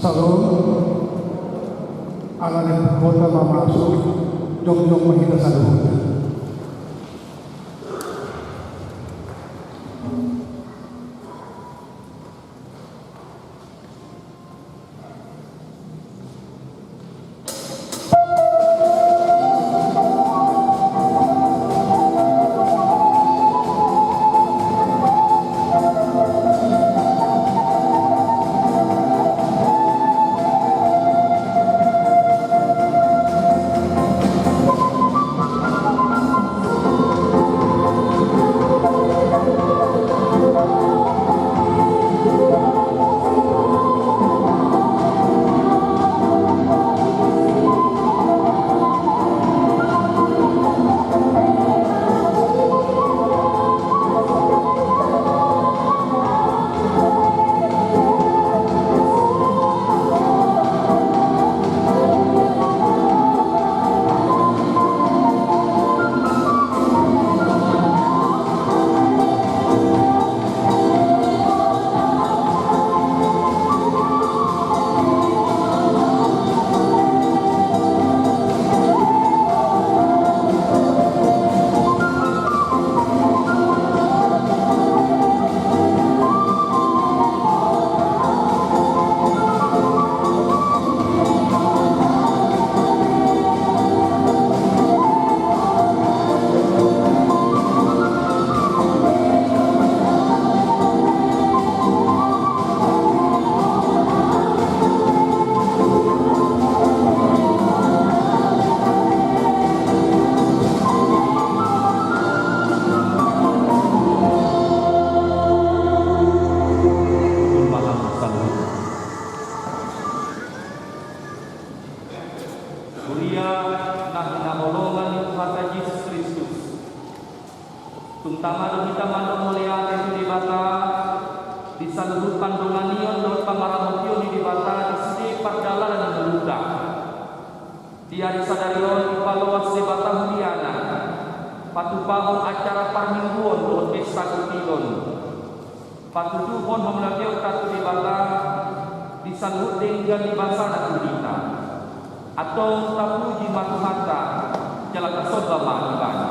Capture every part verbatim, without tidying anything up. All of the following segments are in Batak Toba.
Salom, ala ni hita ma masuk, jongjong ma hita saluhutna. Huria na hinaholongan ni Tuhanta Jesus Kristus. Tung tama do hita mandok mauliate tu Debata di saluhut pandonganion dohot pamaramotion ni Debata di sude pardalanan ni ngolunta. Di ari sadari on dipaloas Debata huriana patupahon acara parmingguon dohot pesta gotilon. Patuduhon hamuliateonta tu Debata di saluhut denggan ni basana tu hita. Antong tapuji ma Tuhanta, jala tasomba ma Ibana.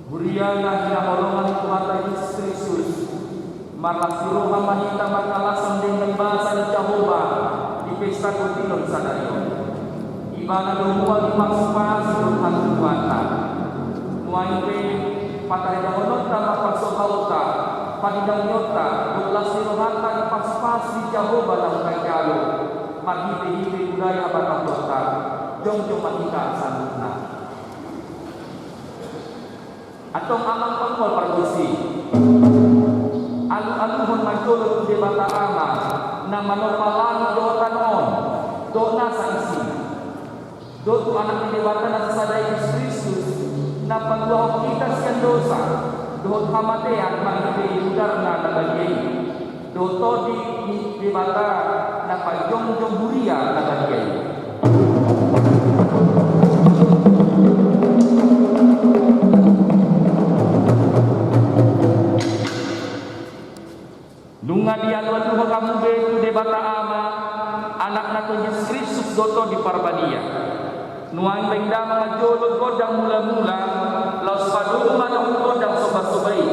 Huria na hinaholongan ni Tuhanta Jesus Kristus, marlas ni roha ma hita marnalashon denggan basa ni Jahowa di pesta gotilon sadari on. Ibana do mual ni pasupasu dohot hatubuanta. Nuaeng pe, pataridahononta ma parsohaonta, padidangionta dohot las ni rohanta di pasupasu ni Jahowa na hurajalo, marhitehite budaya habatahononta. Jongjong ma hita saluhutna. Antong amang panggual pargonsi, alualuhon ma jolo tu Debata Ama na manompa langit dohot tano on dohot nasa isina, dohot tu Anak ni Debata na sasada i, Jesus Kristus, na paluahon hita sian dosa dohot hamatean marhite udarna na badia i. Dohot tondi ni Debata na pajongjong huria na badia i. Nunga dialualuhon hamu be tu Debata Ama, Anakna tu Jesus Kristus dohot Tondi Parbadia. Nuaeng baen damang ma jolo gondang mulamula, laos padomu ma dohot gondang sombasomba i.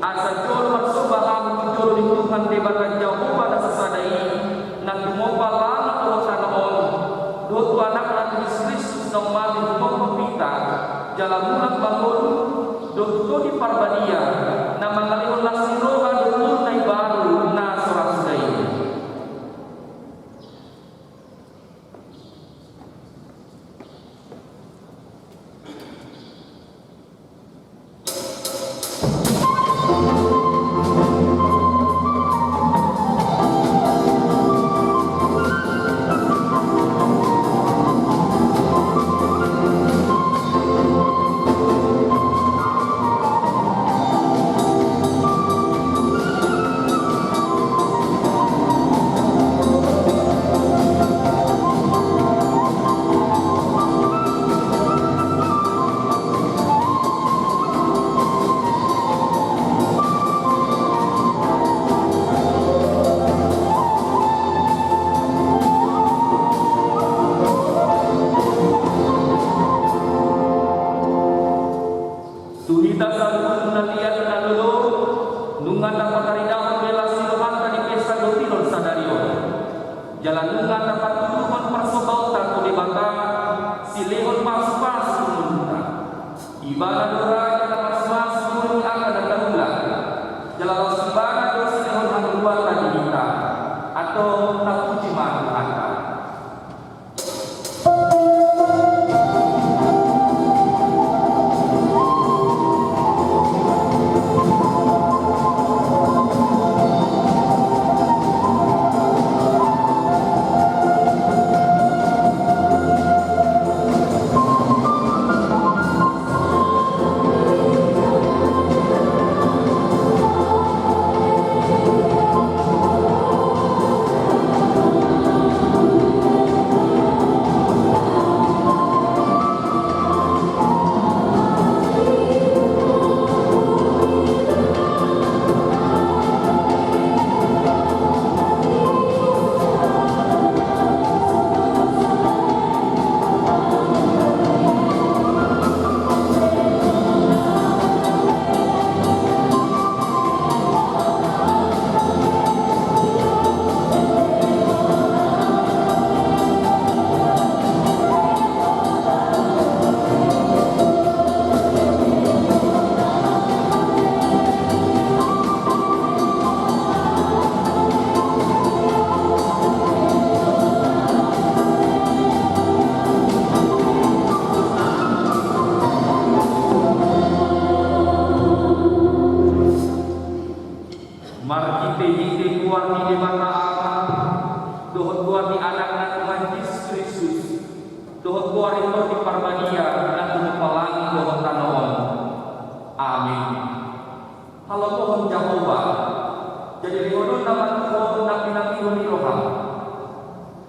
Asa jolo marsomba hamu tu jolo ni Tuhan Debata Jahowa na sasada i, na tumompa langit dohot tano on, dohot tu Anakna Jesus Kristus na umate tumompa hita, jala mulak mangolu, dohot tu Tondi Parbadia, na mangalehon las ni roha dohot ngolu na imbaru na so ra suda i. Tu hita saluhut na liat na lolo, nunga tapataridahon be las ni rohanta di pesta gotilon sadari on. Jala nunga tapatuduhon parsombahonta tu Debata, silehon pasupasu tu ngolunta. Ibana do raja na masimasu ngolu ni angka na taula. Jala laos Ibana do silehon hangoluanta di hita. Antong tapuji ma Tuhanta. Marhitehite goar ni Debata Ama, dohot goar ni Anakna Tuhan Jesus Kristus, dohot goar ni Tondi Parbadia na tumompa langit dohot tano on. Amin. Halomohon Jahowa, jadi lehononna ma tu ho na pinapinapihon ni roham.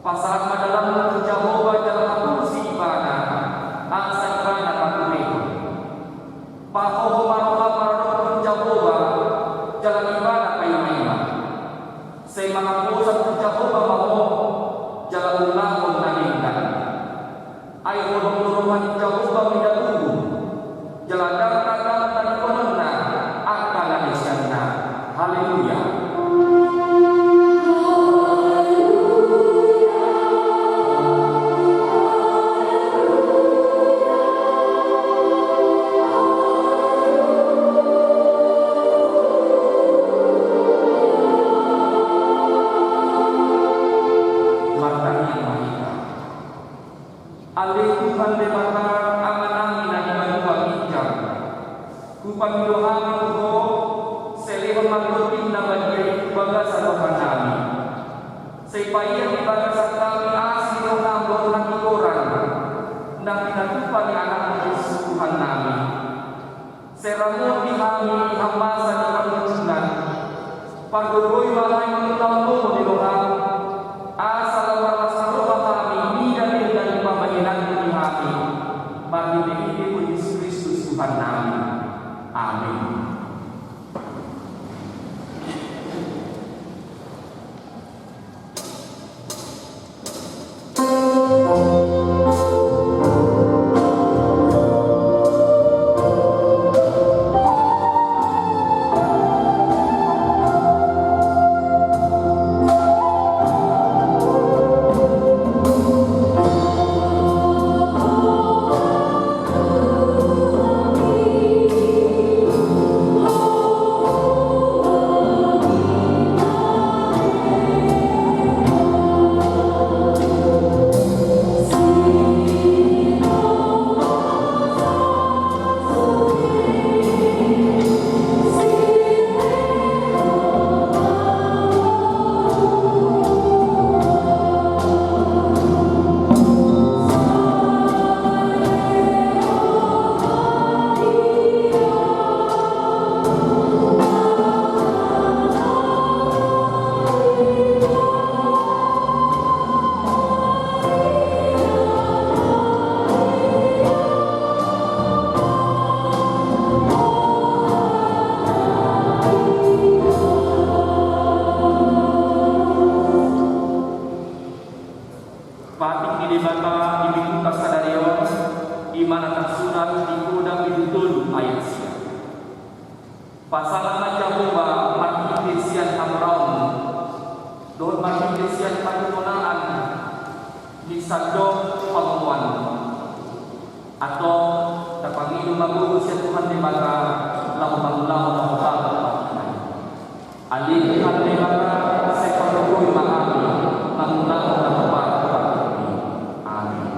Pasahat ma dalanmu tu Jahowa jala hapusi Ibana, asa Ibana paturehon. Pahoho ma roham maradophon Jahowa, jala Ibana paimaima. Sai mangapulsat tu Jahowa ma ho, jala ulahon na denggan. Ai holong do roha ni Jahowa mida tubu, jala ndang tagamon tadingkononna angka na dengganna. Haleluya. Martangiang ma hita. Ale Tuhan Debata, Amanami na di banua ginjang, hupangido hami tu Ho, sai lehon ma Tondim na badia i tu bagasan rohanami. Sai paihut di bagasan hami asi ni roham dohot hatigoran na pinatupa ni Anakmu Jesus Tuhannami. Sai ramoti hami di hamasa ni pangunjunan. Pargogoi ma hami sian patumonaan ni sandok pamoan. Antong tapangido ma gogo sian Tuhan Debata laho mangulahon na hombar tu hami. Ale Tuhan Debata, sai pargogoi ma hami mangulahon na hombar tu hami. Amin.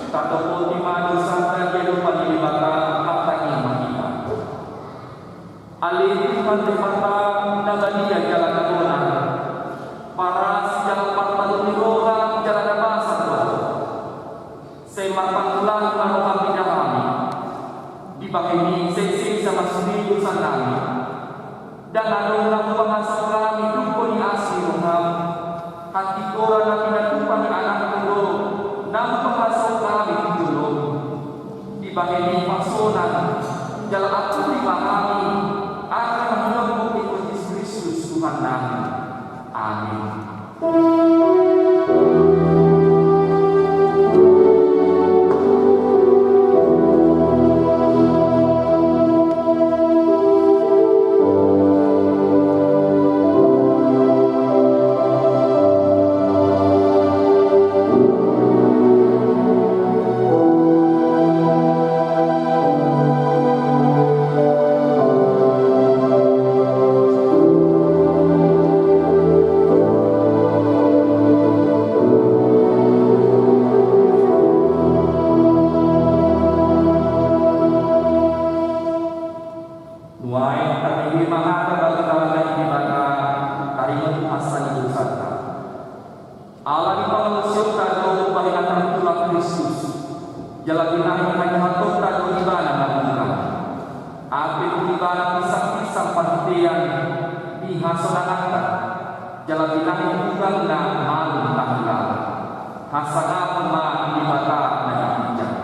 Tatopoti ma dosanta di adopan ni Debata. Martangiang ma hita. Ale Tuhan Debata na badia jala na bona, paras jala partalu ni roha jala na basa do Ho. Sai marpangula ma roham di hami. Dibahen i sai sesa ma sude dosanami. Ndang adong na hupamasuk hami tungko ni asi ni roham. Hatinggora na pinatupa ni Anakmu do na hupamasuk hami tu jolom. Dibahen i pasonang jala ampuni ma hami, angka na hinampuna Jesus Kristus Tuhannami. Amin. Nuaeng tabereng ma hata bagi Debata, taringot tu hasa ni dosanta. Ala ni pangalusionta do umbahen na tartulang Kristus, jala binahen hajahatonta do Ibana mangula. Ape tu Ibana pinsangpinsang parhitean ni hasonanganta, jala binahen ugangna malum tahilala. Hasangapon ma di Debata na di ginjang.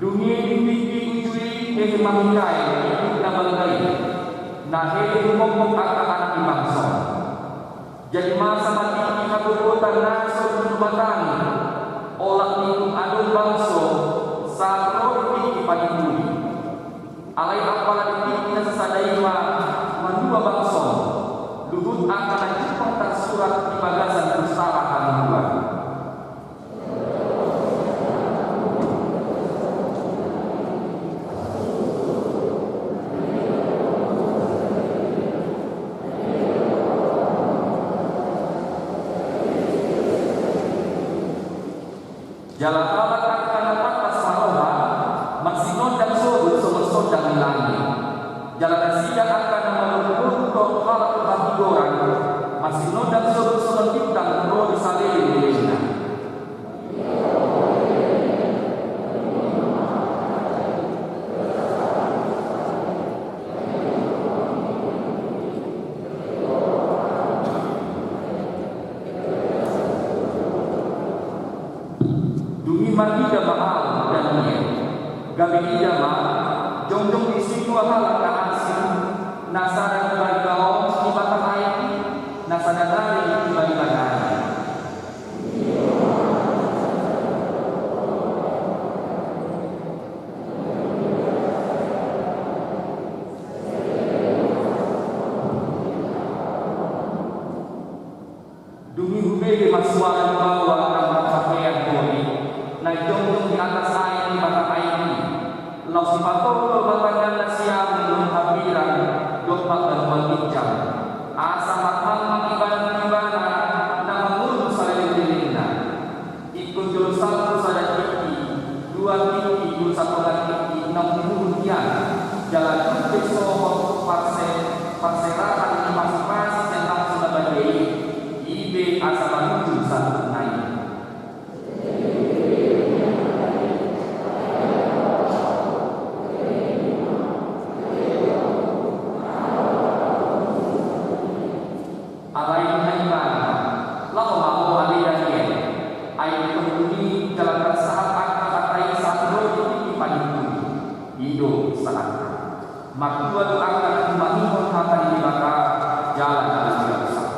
Dung i ditingki uju i hehe Mahidae, na balga i, na hehe humongkop angka anak ni bangso. Jadi masa ma tingki hagogotan na so di Tuhan i, olat ni tung adong bangso, sahat ro di tingki paningkuli. Alai apala di tingki na sasada i ma manua bangso, luhut angka na jumpang tarsurat di bagasan pustaka hangoluan. Jala halak angka na tangkas marroha, marsinondang sogot songon sondang ni langit. Jala nasida angka na marumurung halak habigoran, marsinondang sogot songon bintang ro di saleleng lelengna. Dung i marnida ma ahu, Daniel, gabe ida ma, jongjong disi dua halak na asing, na sada di bagasan ni bata aek i, na sada nari di bagasan aek i. Dung i hubege ma suara ni baoa na marpahean holi, na jongjong di atas aek ni bata aek i. Laos dipatoltol ma tanganna siamun dohot hambirang, dompak banua ginjang. Asa marmangmang ibana tu ibana na mangolu saleleng lelengna. Ingkon jolo salpu sada tingki, dua tingki, jolo satonga tingki, naung dibuhul hian, jala dung pe sohot parse-, parserahan ni masipasi sian bangso na badia i, i be asa mangujung saluhutna i. Alai ninna ibana, laho ma ho ale Daniel, ai di tondi i jala tarsahat angka hata i sahat ro di tingki paningkuli. I do sahatna. Martua do angka na humangihon hata ni Debata jala na loja sahat.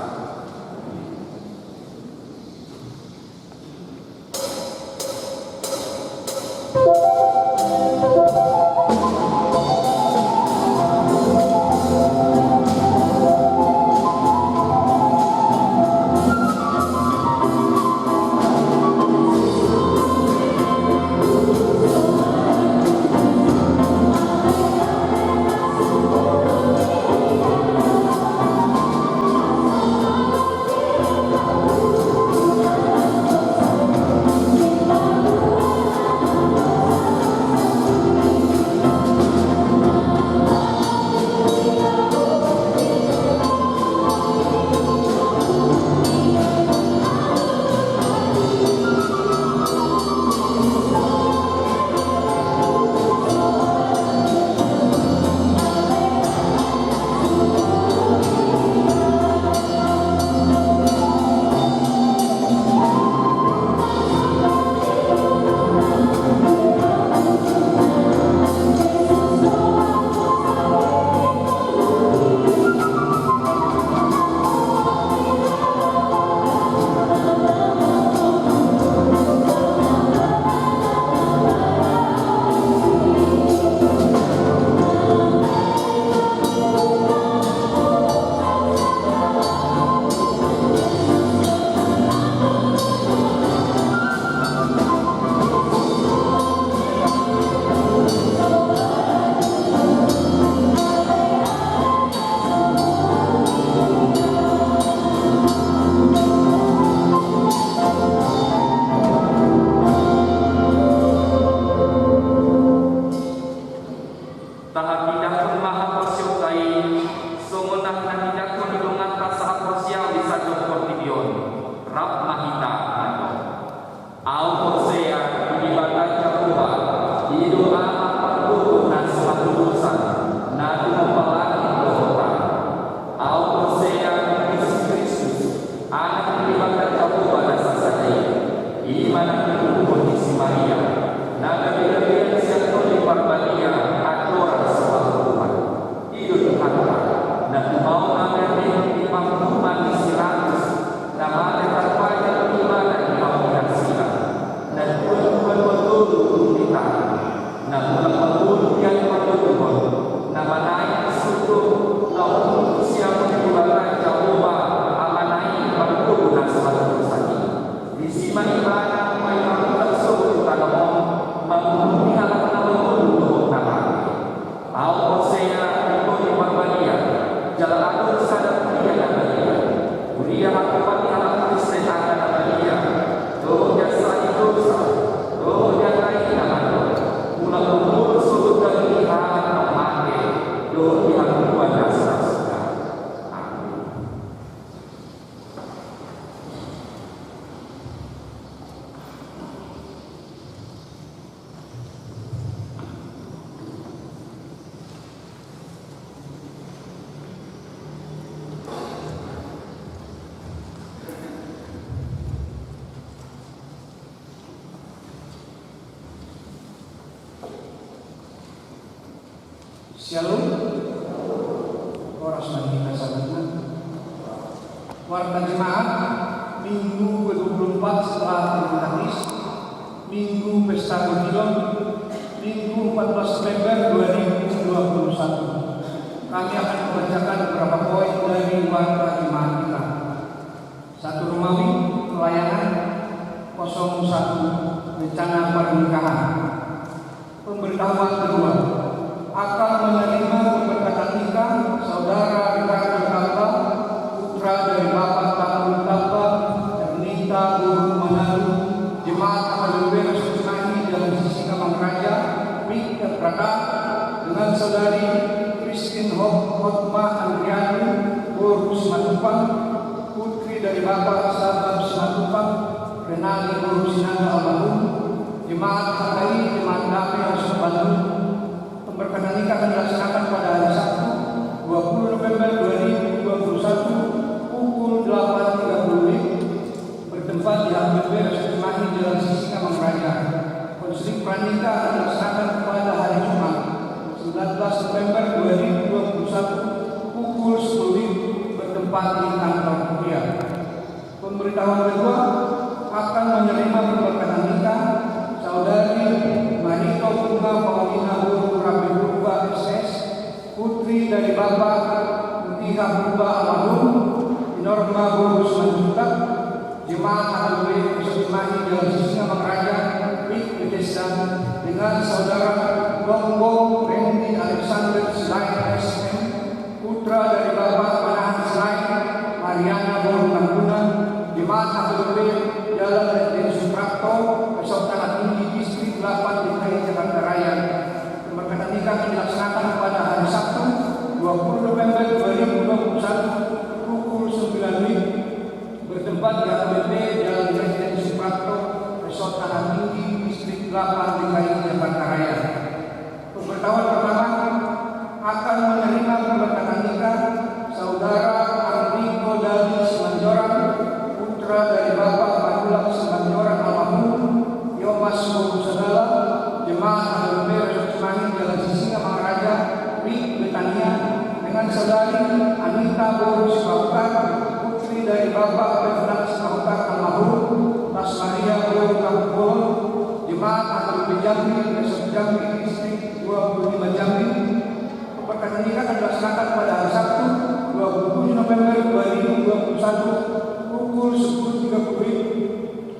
Syalom. Horas ma di hita saluhutna. Warta Jemaat, Minggu kedua puluh empat setelah Trinitatis, Minggu Pesta Gotilon, Minggu empat belas November dua ribu dua puluh satu. Kami akan membacakan beberapa poin dari Warta Jemaat kita. Satu, Romawi, pelayanan. Kosong satu, rencana pernikahan. Pemberitahuan kedua, akan menerima pemberkatan nikah Saudara Ricardo Tamba, putra dari Bapak Tambun Tamba, Ernita Boru Manalu, Jemaat H K B P Resort Cimahi, Jalan Sisingamangaraja, Mik Prata, dengan Saudari Christine Hot-, Hotma Andriani, Boru Simatupang, putri dari Bapak Sabab Simatupang, Renali Boru Sinaga almarhum, Jemaat H K I, Jemaat Dame Resort Bandung. Pemberkatan nikah akan dilaksanakan pada hari Sabtu, dua puluh November dua ribu dua puluh satu, pukul delapan tiga puluh W I B, bertempat di H K B P Resort Cimahi, Jalan Sisingamangaraja. Konseling pranikah akan dilaksanakan pada hari Jumat, sembilan belas November dua ribu dua puluh satu, pukul sepuluh W I B, bertempat di kantor kuria. Pemberitahuan kedua, akan menerima pemberkatan nikah Saudari Marito Bunga Paulina Boru Rabe Purba S S, putri dari Bapak Mutiha Purba almarhum, di Norma Boru Simanjuntak, Jemaat H K B P Resort Cimahi, Jalan Sisingamangaraja, Mik Bethesda, dengan Saudara Gonggong Randy Alexander Silaing S M, putra dari Bapak Manahan Silaing, Mariana Boru Tambunan, Jemaat H K B P Jalan Lejen Suprapto, Resort Tanah Tinggi, Distrik delapan D K I Jakarta Raya. Pemberkatan nikah akan dilaksanakan pada hari Sabtu, dua puluh November dua ribu dua puluh satu, pukul sembilan W I B, bertempat di H K B P Jalan Lejen Suprapto, Resort Tanah Tinggi, Distrik delapan D K I Jakarta Raya. Pemberitahuan pertama, akan menerima pemberkatan nikah Saudara Ardito Dadi Simanjorang, putra dari Bapak Manulak Simanjorang almarhum, Yomas Boru Sagala, Jemaat H K B P Resort Cimahi, Jalan Sisingamangaraja, Mik Bethesda, dengan Saudari Anita Boru Sipahutar, putri dari Bapak Bernard Sipahutar almarhum, Las Maria Boru Tampubolon, Jemaat H K B P Jambi, Resort Jambi, Distrik dua puluh lima Jambi. Pemberkatan nikah akan dilaksanakan pada hari Sabtu, dua puluh tujuh November dua ribu dua puluh satu, pukul sepuluh tiga puluh W I B,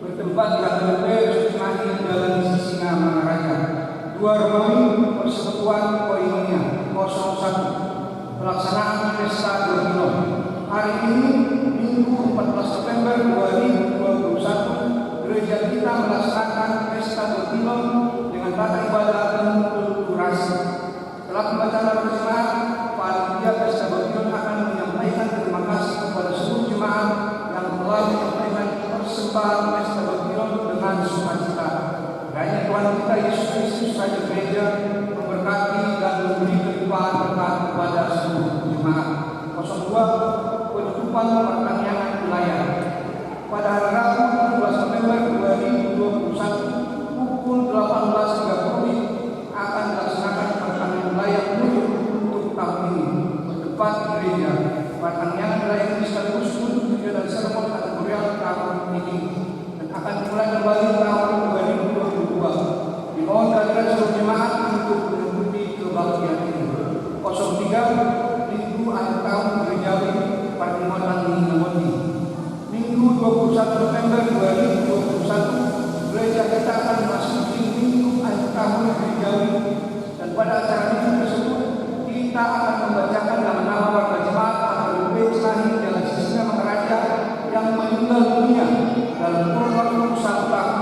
bertempat di H K B P Resort Cimahi, Jalan Sisingamangaraja. Dua, Romawi, Persekutuan Koinonia, kosong satu. Pelaksanaan Pesta Gotilon. Hari ini, Minggu empat belas November dua ribu dua puluh satu, gereja kita melaksanakan Pesta Gotilon dengan tata ibadah penuh kulturasi. Setelah pembacaan Warta Jemaat, panitia Pesta Gotilon akan menyampaikan terima kasih kepada seluruh jemaat yang telah menyampaikan persembahan Pesta Gotilon dengan sukacita. Kiranya Tuhan kita Yesus Kristus, Raja Gereja, memberkati dan memberi kelimpahan berkat kepada seluruh jemaat. Kosong dua, penutupan pertaniangan wilayah. Pada hari Rabu, tujuh belas November dua ribu dua puluh satu, pukul delapan belas tiga puluh W I B, akan dilaksanakan pertaniangan wilayah penutup untuk tahun ini, bertempat di gereja. Pertaniangan wilayah ini sekaligus untuk kegiatan seremon kategorial tahun ini dan akan dimulai kembali tahun dua ribu dua puluh dua. Dimohon kehadiran seluruh jemaat untuk mengikuti kebaktian ini. Kosong tiga, Minggu Akhir Tahun Gerejawi Parlinggoman Hinengoti. Minggu dua puluh satu November dua ribu dua puluh satu, gereja kita akan memasuki Minggu Akhir Tahun Gerejawi. Dan pada acara minggu tersebut, kita akan membacakan nama-nama warga jemaat H K B P Cimahi, Jalan Sisingamangaraja, yang meninggal dunia dalam kurun waktu satu tahun,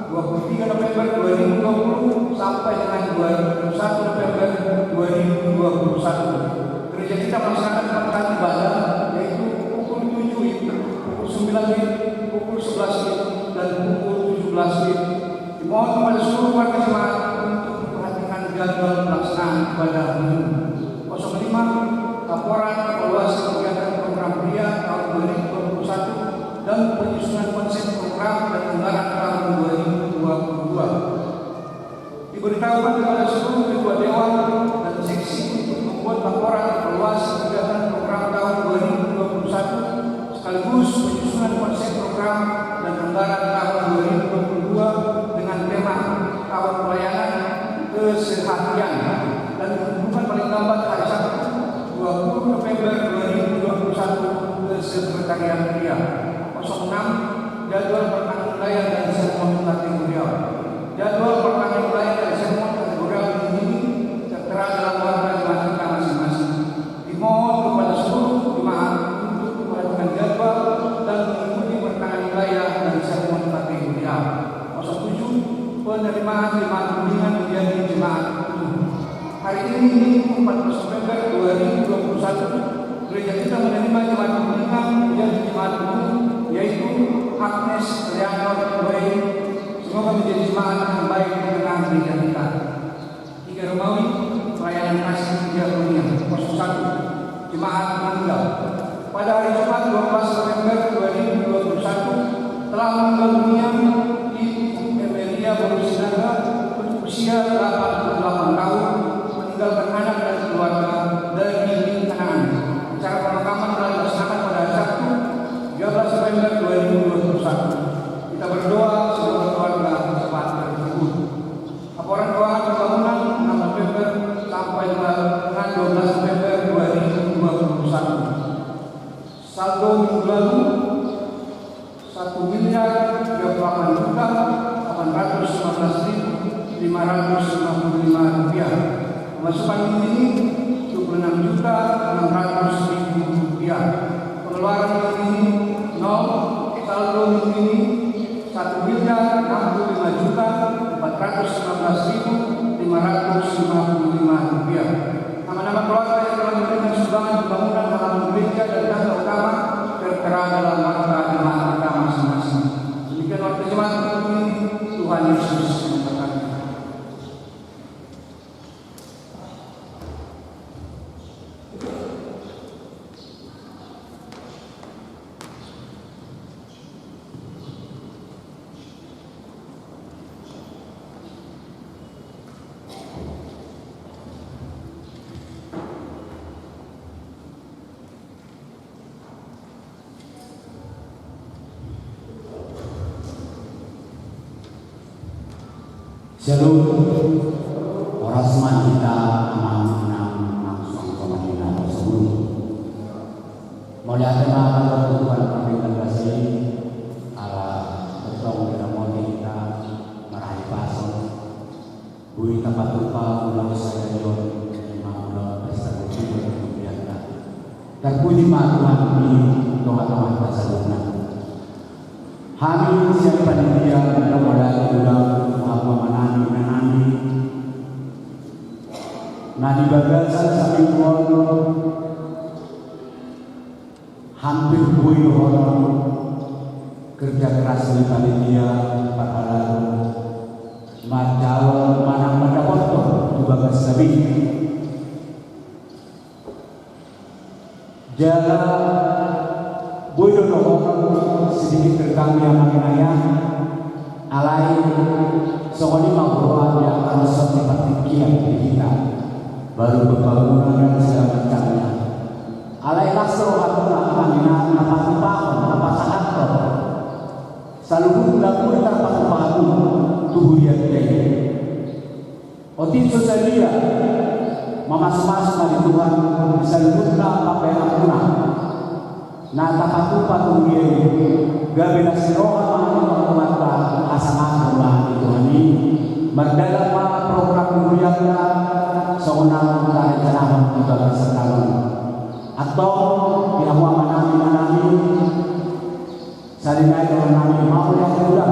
dua puluh tiga November dua ribu dua puluh sampai dengan dua puluh satu November dua ribu dua puluh satu. Gereja kita melaksanakan pertanian ibadah, yaitu pukul tujuh W I B, pukul sembilan W I B, pukul sebelas W I B, dan pukul tujuh belas W I B. Dimohon kepada seluruh warga jemaat untuk memperhatikan jadwal pelaksanaan ibadah minggu. Kosong lima, laporan evaluasi kegiatan program pria tahun dua ribu dua puluh satu dan penyusunan konsep program dan anggaran tahun dua ribu dua puluh dua. Diberitahukan kepada seluruh ketua dewan dan seksi Membuat laporan evaluasi kegiatan program tahun dua ribu dua puluh satu sekaligus penyusunan konsep program dan anggaran tahun dua ribu dua puluh dua dengan tema Tahun Pelayanan Keseharian dan diumumkan paling lambat hari Sabtu dua puluh November dua ribu dua puluh satu ke Sekretariat Gereja. Kosong enam, jadwal pertanggung jawab dan sermon kategorial. Jadwal pertanggung jawab dan sermon kategorial ini tertera dalam warta jemaat kita masing-masing. Dimohon kepada seluruh jemaat untuk memperhatikan jadwal dan mengikuti pertanggung jawab dan sermon kategorial. Kosong tujuh, penerimaan jemaat kuningan menjadi jemaat penuh. Hari ini, Minggu empat belas November dua ribu dua puluh satu, gereja kita menerima jemaat kuningan menjadi jemaat penuh, yaitu Agnes Leonor Wei. Semoga menjadi jemaat yang baik di tengah gereja kita. Tiga, Romawi, pelayanan kasih diakonia. Kosong satu, jemaat meninggal. Pada hari Jumat dua belas November dua ribu dua puluh satu, telah meninggal dunia Ibu Emelia Boru Sinaga, berusia delapan puluh delapan tahun, meninggalkan anak dan keluarga dari Kanaan. Acara pemakaman telah dilaksanakan pada hari Sabtu tiga belas November dua ribu dua puluh satu. Kita berdoa semoga keluarga cepat terhibur. Laporan keuangan pembangunan enam November sampai dengan dua belas November dua ribu dua puluh satu. Saldo minggu lalu, satu miliar tiga puluh delapan juta delapan ratus lima belas ribu lima ratus lima puluh lima rupiah. Pemasukan minggu ini, dua puluh enam juta enam ratus ribu rupiah. Pengeluaran minggu ini, nol. Saldo minggu ini, satu miliar enam puluh lima juta empat ratus lima belas ribu lima ratus lima puluh lima rupiah. Nama-nama keluarga yang telah memberikan sumbangan pembangunan halaman gereja dan tangga utama tertera dalam warta jemaat kita masing-masing. Demikian warta jemaat minggu ini. Tuhan Yesus memberkati. Shalom. Horas ma di hita amang inang na suang songon i na tarsongon. Mauliate ma tu Tuhan pardenggan basa i, ala tongtong diramoti hita marhahipason. Boi tapatupa ulaon sadari on, ima ulaon pesta gembira di hurianta. Tarpuji ma Tuhan di tonga-tonga hita saluhutna. Hami sian panitia, mauliate ma tu hamu amanami, inanami, na di bagasan saminggu on hampir boi dohonon kerja keras ni panitia parhalado manjalo manang mandapothon tu bagas sabi. Jala boi do dohonon sedikit terganggu ya, amang inang ya. Alai songon i ma huroha di angka na so dipartingkian di hita, baru pembangunan dan segala macamnya. Alai las rohamuna, amang inang, na patupahon, na pasahathon saluhutna boi tarpatupa hamu tu hurianta i. Otik so sadia mamasumasu ma di Tuhan di saluhutna pambahenanmuna na tapatupa tu huria i. Gabe las ni roha ma di tonga-tonganta, asa ngapung ma di Tuhan i. Mardalan ma program ni hurianta songon na tarencanahon di bagasan taon on. Antong di hamu amanami, inanami, sahali nai dohononnami, mauliate ma.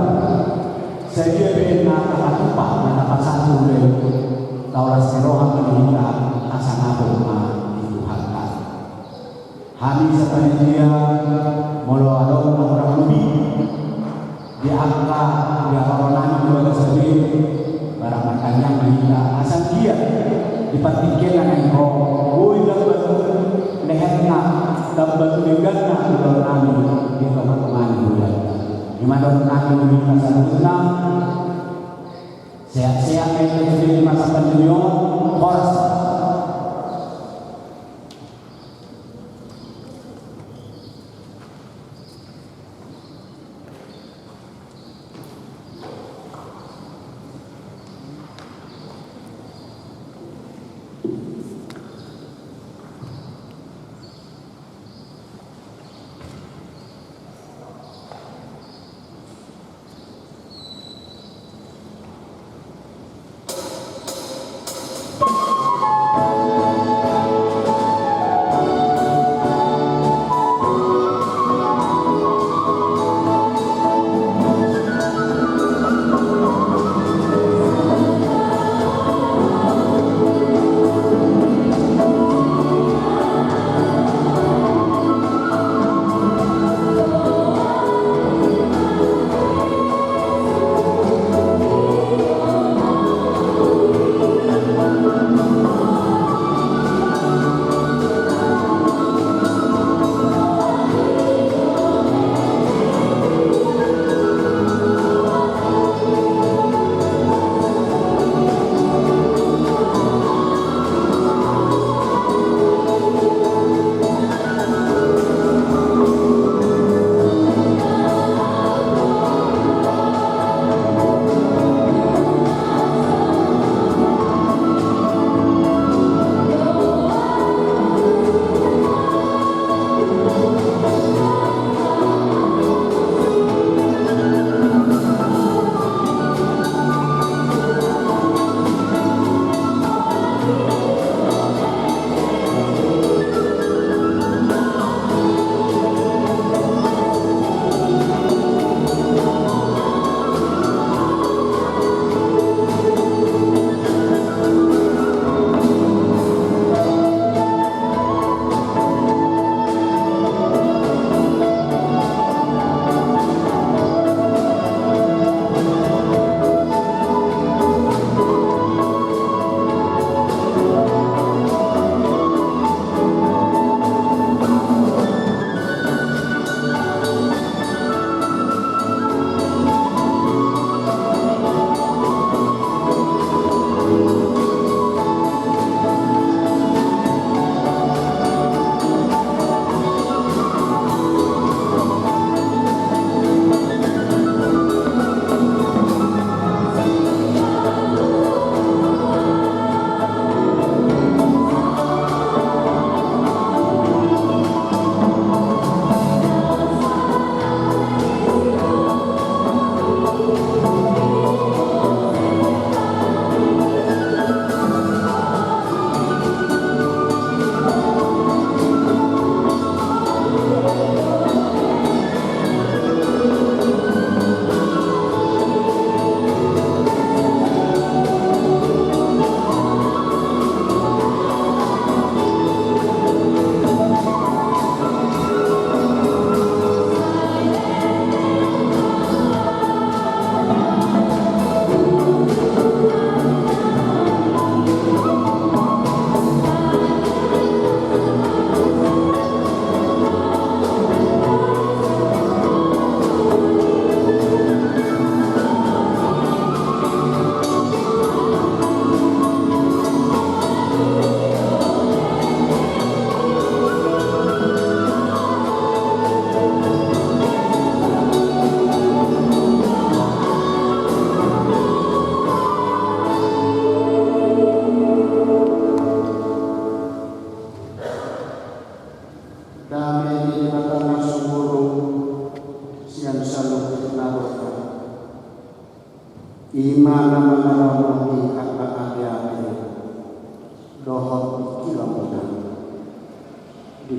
Sadia pe na tapatupa, na tapasahat tu huria i, tao las ni roha ma di hita, asa ngapung ma di Tuhanta. Hami sian panitia, molo adong na hurang lobi di angka di haroronami di bagasan i, barang martangiang ma hita, asa anggiat di partingkian na naeng ro, boi tamba tu leherna, tamba tu dengganna ulaonnami di tonga-tonga ni hurianta. Ima dohononnami tu hita saluhutna. Sehat-sehat ma hita sude di masa pandemi on, horas.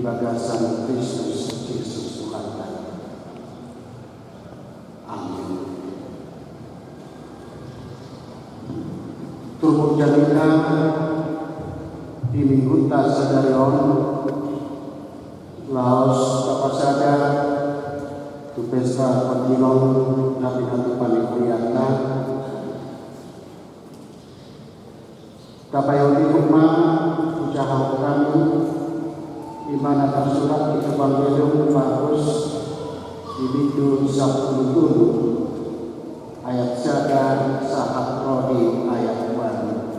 Bagasan Kristus Jesus Tuhanta. Amin. Turpuk jamita di Minggunta sadari on, laos tapasada tu pesta partingkian na pinatupa ni hurianta. Tapaihut-ihut ma, hujahahon hami, i ma na tarsurat di Evangelium Markus, di bindu sampulu tolu, ayat sada sahat ro di ayat ualu.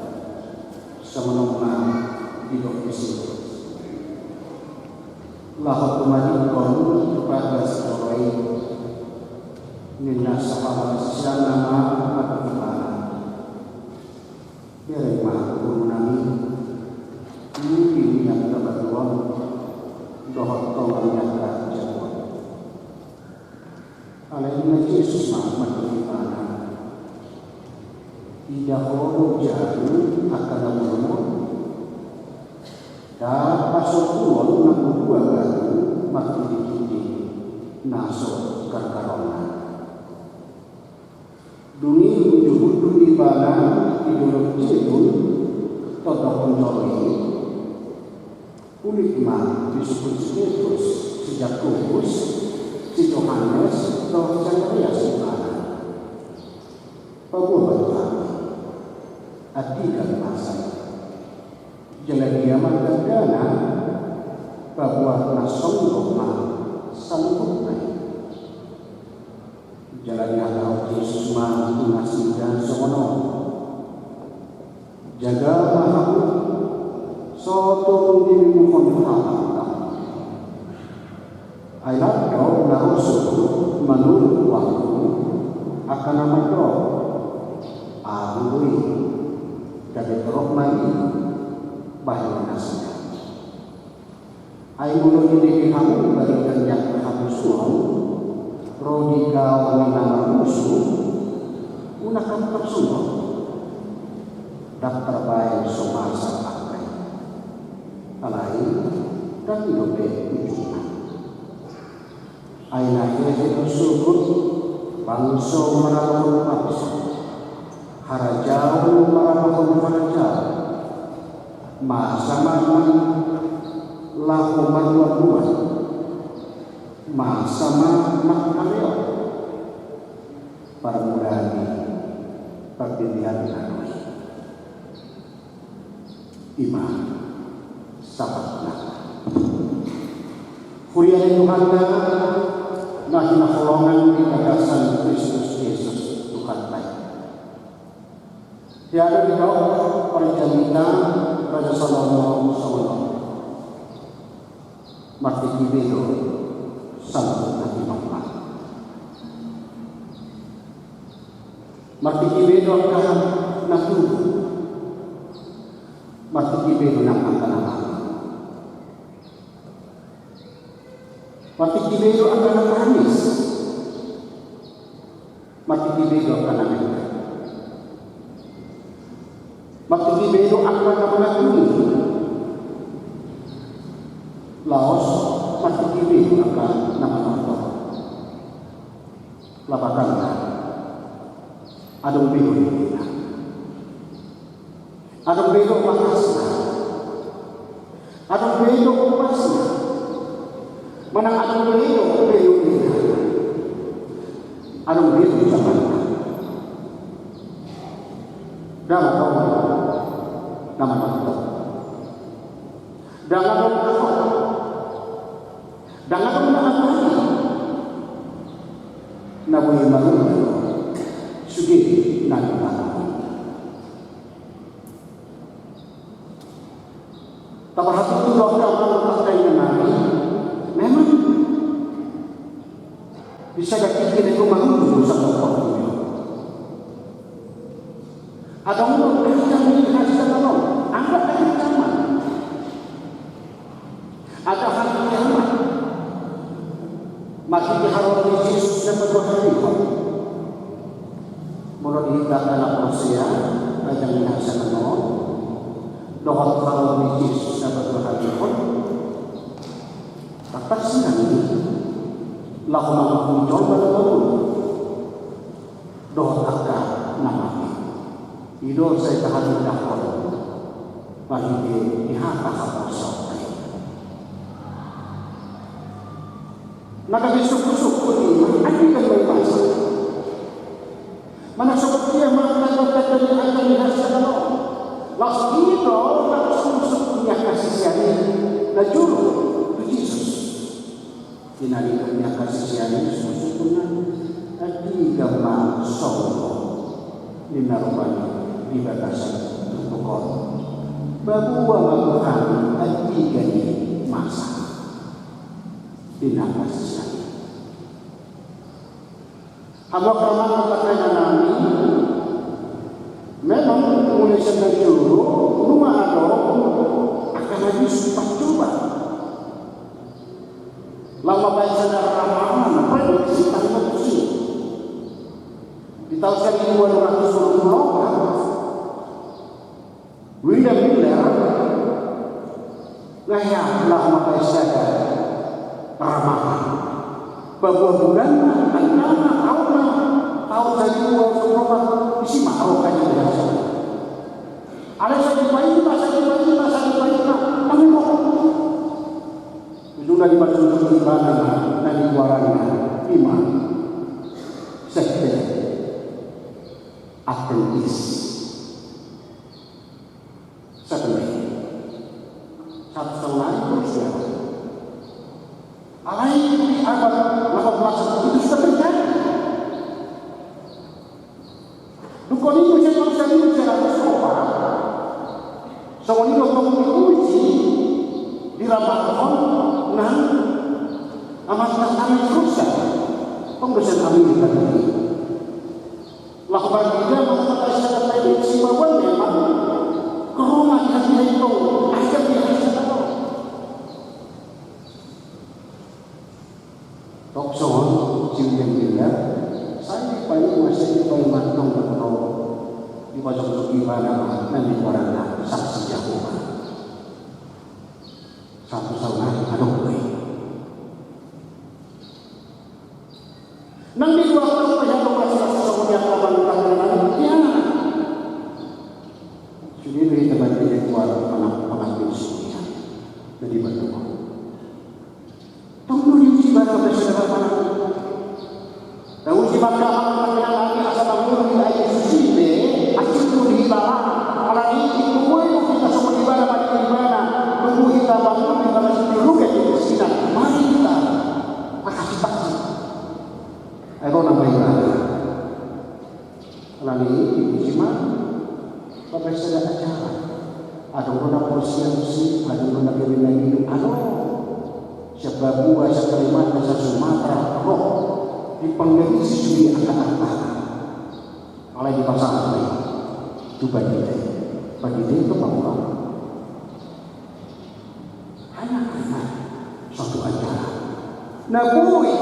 Songon on ma didok disi: Laho tumadingkon tu bagas joro i, ninna sahalak siseanna ma tu ibana: Bereng ma, Guru nami, uli nian na batu on dohot tonga ni angka jabu on. Alai ninna Jesus ma mandok tu ibana: Ida ho do jabu angka na bolon on? Ndang pasobuhon nanggo dua batu martinding-tinding na so gargaronna. Dung i, uju hundul ibana di dolok Jetun, tondongkon joro i, ulik ma disungkun si Petrus, si Jakobus, si Johannes dohot si Andreas ibana. Paboa ma tu hami, andigan masa i. Jala dia ma gandana, paboa na songgop ma saluhutna i. Jala dihatahon Jesus ma tu nasida songon on: Jaga ma hamu, so tung dibinuhon halak hamu. Ai ndang adong na ro suhut manurut waktu angka na mandok: Ahu do i, gabe torop ma i, bahen nasida. Ai molo didengei hamu barita ni angka hamusuon ro di gaol ni na marmusu, unang hamu tarsonggot, ndang tarbaen so masa angka i. Alai ndang i dope ujungna. Ai na hehe do suhut bangso maralohon bangso, harajaon maralohon harajaon, masa ma laho marluan-luan, masa ma mangkaleon. Parmulaan ni pardenggan na ro i. I ma sahatna. Huria ni Tuhanta na hinaholongan di bagasan Kristus Jesus Tuhanta i. Ia do didok parjamita Raja Salomo songon on: Martingki be do saluhutna i ma. Martingki be do angka na tubu. Martingki be do nang angka na mate. Martingki be do angka na tangis. Martingki be do angka na mengkang. Martingki be do angka na mangagungi. Laos martingki be do angka na manortor. Lapatanna, adong be do nilainya. Adong be do batasna. Adong be do ombasna. Manang adong be do periodena. Adong be do zamanna. Ndang adong na manonton. Ndang adong na hot. Ndang adong na hot. Na boi marunggil sude na di bawah. Taparhatikan tu dokter, dokter kain nami. Memang bisa jadi kita itu malu satu orang. Adong do kehidupan ini harus kita tahu. Angkat dari zaman. Ada hari kiamat. Marhite haroro ni Jesus na paduahalihon. Molo di hita angka na porsea, raja ni hasa na on, dohot haroro ni Jesus na paduahalihon, Tangkas sian i, laho mangurupi jolma na marungu dohot angka na mate. I do sai tahatindangkon marhite di hata haporseaonta i. Na gabe sungkun-sungkun i ma, andigan ma i masa. Manang songon dia ma tanda-tanda ni angka na hinaholongan on. Laos i do na sungkun-sungkun ni angka sisean i na jolo tu Jesus. Di na nidok ni angka sisean i sungkun-sungkunna, andigan ma songon on ninna rupani di bagasan turpuk on. Paboa ma tu hami andigan i masa, ninna angka sisean i. Hamu angka amang dohot inang nami, memang mulai sian na jolo nunga adong angka na disumpat coba. Laho mambahen sada ramalan, prediksi, tarlumobi di taon saribu walu ratus walu pulu opat. William Miller, na hea, laho mambahen sada ramalan. Paboa bulanna, tanggalna, taonna, taon saribu walu ratus walu pulu opat, disi ma roha ni raja. Alai sai dipaima, sai dipaima, sai dipaima, nang ro. Ujungna dipatunjuk ibana ma na nigoaranna, ima sekte Adventis. Sebenarnya satu tahun lagi terus ya. Alai di abad delapan belas itu sudah terjadi. Dungkon i muse tong saribu sia ratus opat, songon i do tong diuji, dirapahon nang amanta Amerika Serikat. Tong do sian Amerika tadi. Laho marnida ma angka sisean i, memang ro ma di hatiha i tong, ajar di hatiha i tong. Tong songon si William Miller, sai dipaima, sai dipaima tong, tong dipajongjong ibana ma na nigoaranna Saksi Jahowa. Satu tahun lagi adong do i. Nang di dua tahun lagi adong ma sasongon i, angka amang dohot inang nami, ya. Sude do hita bagi di dua pangap-, pangapil sude. Jadi bantu. Tong do diuji ibana, asa dapot. Tauji ma angka amang dohot inang nami, asa mangolu hita i sude, asing do di ibana. Alani i, tubu do hita songon ibana, mati ibana. Tubu hita mangolu hita, asa tiruke di sina. Mari hita. Makasih, makasih. Ayo, nang baik ibana. Alani i, diuji ma, mambahen sada acara. Adong do na porsian si, adong do na gabe na nidok, adong. Sian Papua, sian Kalimantan, sian Sumatera, ro. Dipanggabisi sude angka artana. Alai dipasahat ma i tu pandita i. Pandita i tu Papua. Hanya karena suatu acara. Na boi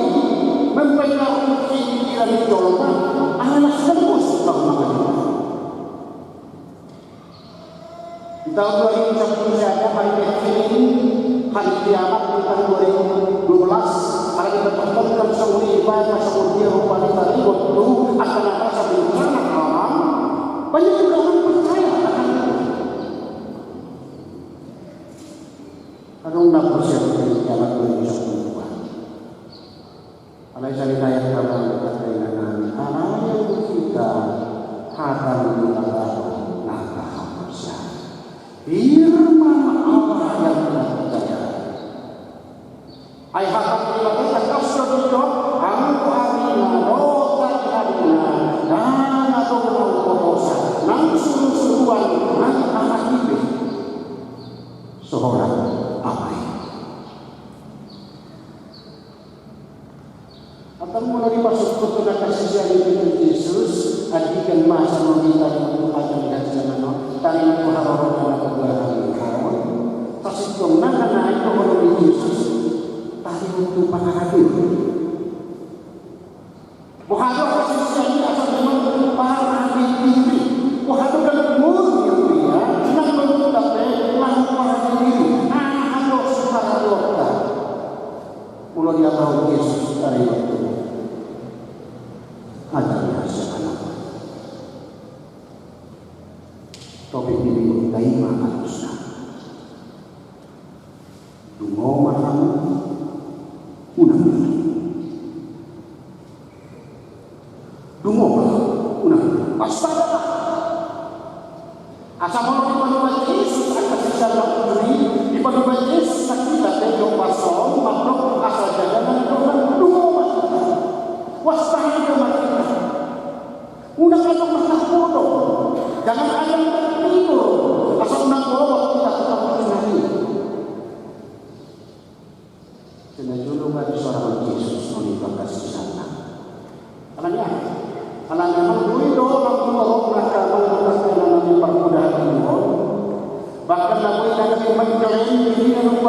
mempengaruhi pikiran ni jolma, ala na so tembus laho mangalehon. Di taon dua ribu sampulu sada, hari Minggu, hari kiamat, di taon dua ribu dua belas, ala dipatontonkan songon i, dibaen ma songon dia rupa ni taringot tu angka na masa bencana alam, banyak juga orang percaya akan itu. Adong na porsian tu kiamat dua ribu sampulu dua. Alai sai ditangiangkon ma, angka inang nami, ala ni hita hata ni Debata na tahaporseai. Firman Allah yang kita percaya. Ai hata ni Debata, anggo ari na ro hariarina, ndang adong na umbotosa, nang surusuruan, nang aha i pe. So holan Ama i. Antong molo dipasungkun tu angka sisean i tu Jesus, andigan ma songon i taringot tu hata ni hasiangan on, taringot tu haroro na paboa hami on. Sasintongna na naeng dohonon ni Jesus, taringot tu pangaradon. Boha do angka sisean i asa memang parade diri. Boha do ganup ngolu ni huria, nang ngolunta pe laho parade diri. Aha do siparadeonta?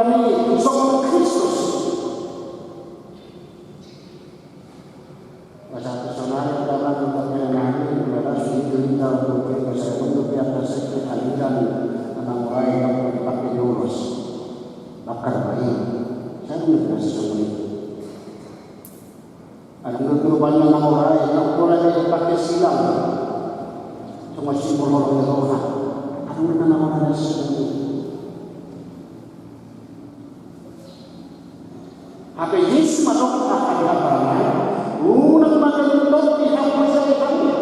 Kami songon Kristus. Masa tu sonari adalah untuk mengenali, mengenali itu indah untuk kita, saya untuk di atas itu aliran, anak mulai yang dipakai diurus. Bakar bayi. Saya belum dikasih sumber itu. Adong do turunan na manggorai, na manggorai na dipake silang. Songon simbol holong ni roha. Adong do na manggorai na simbol. Hape Jesus mandok, aha ni hata ni Tuhan i? Unang ma ganup tondi hamu manjadi hami.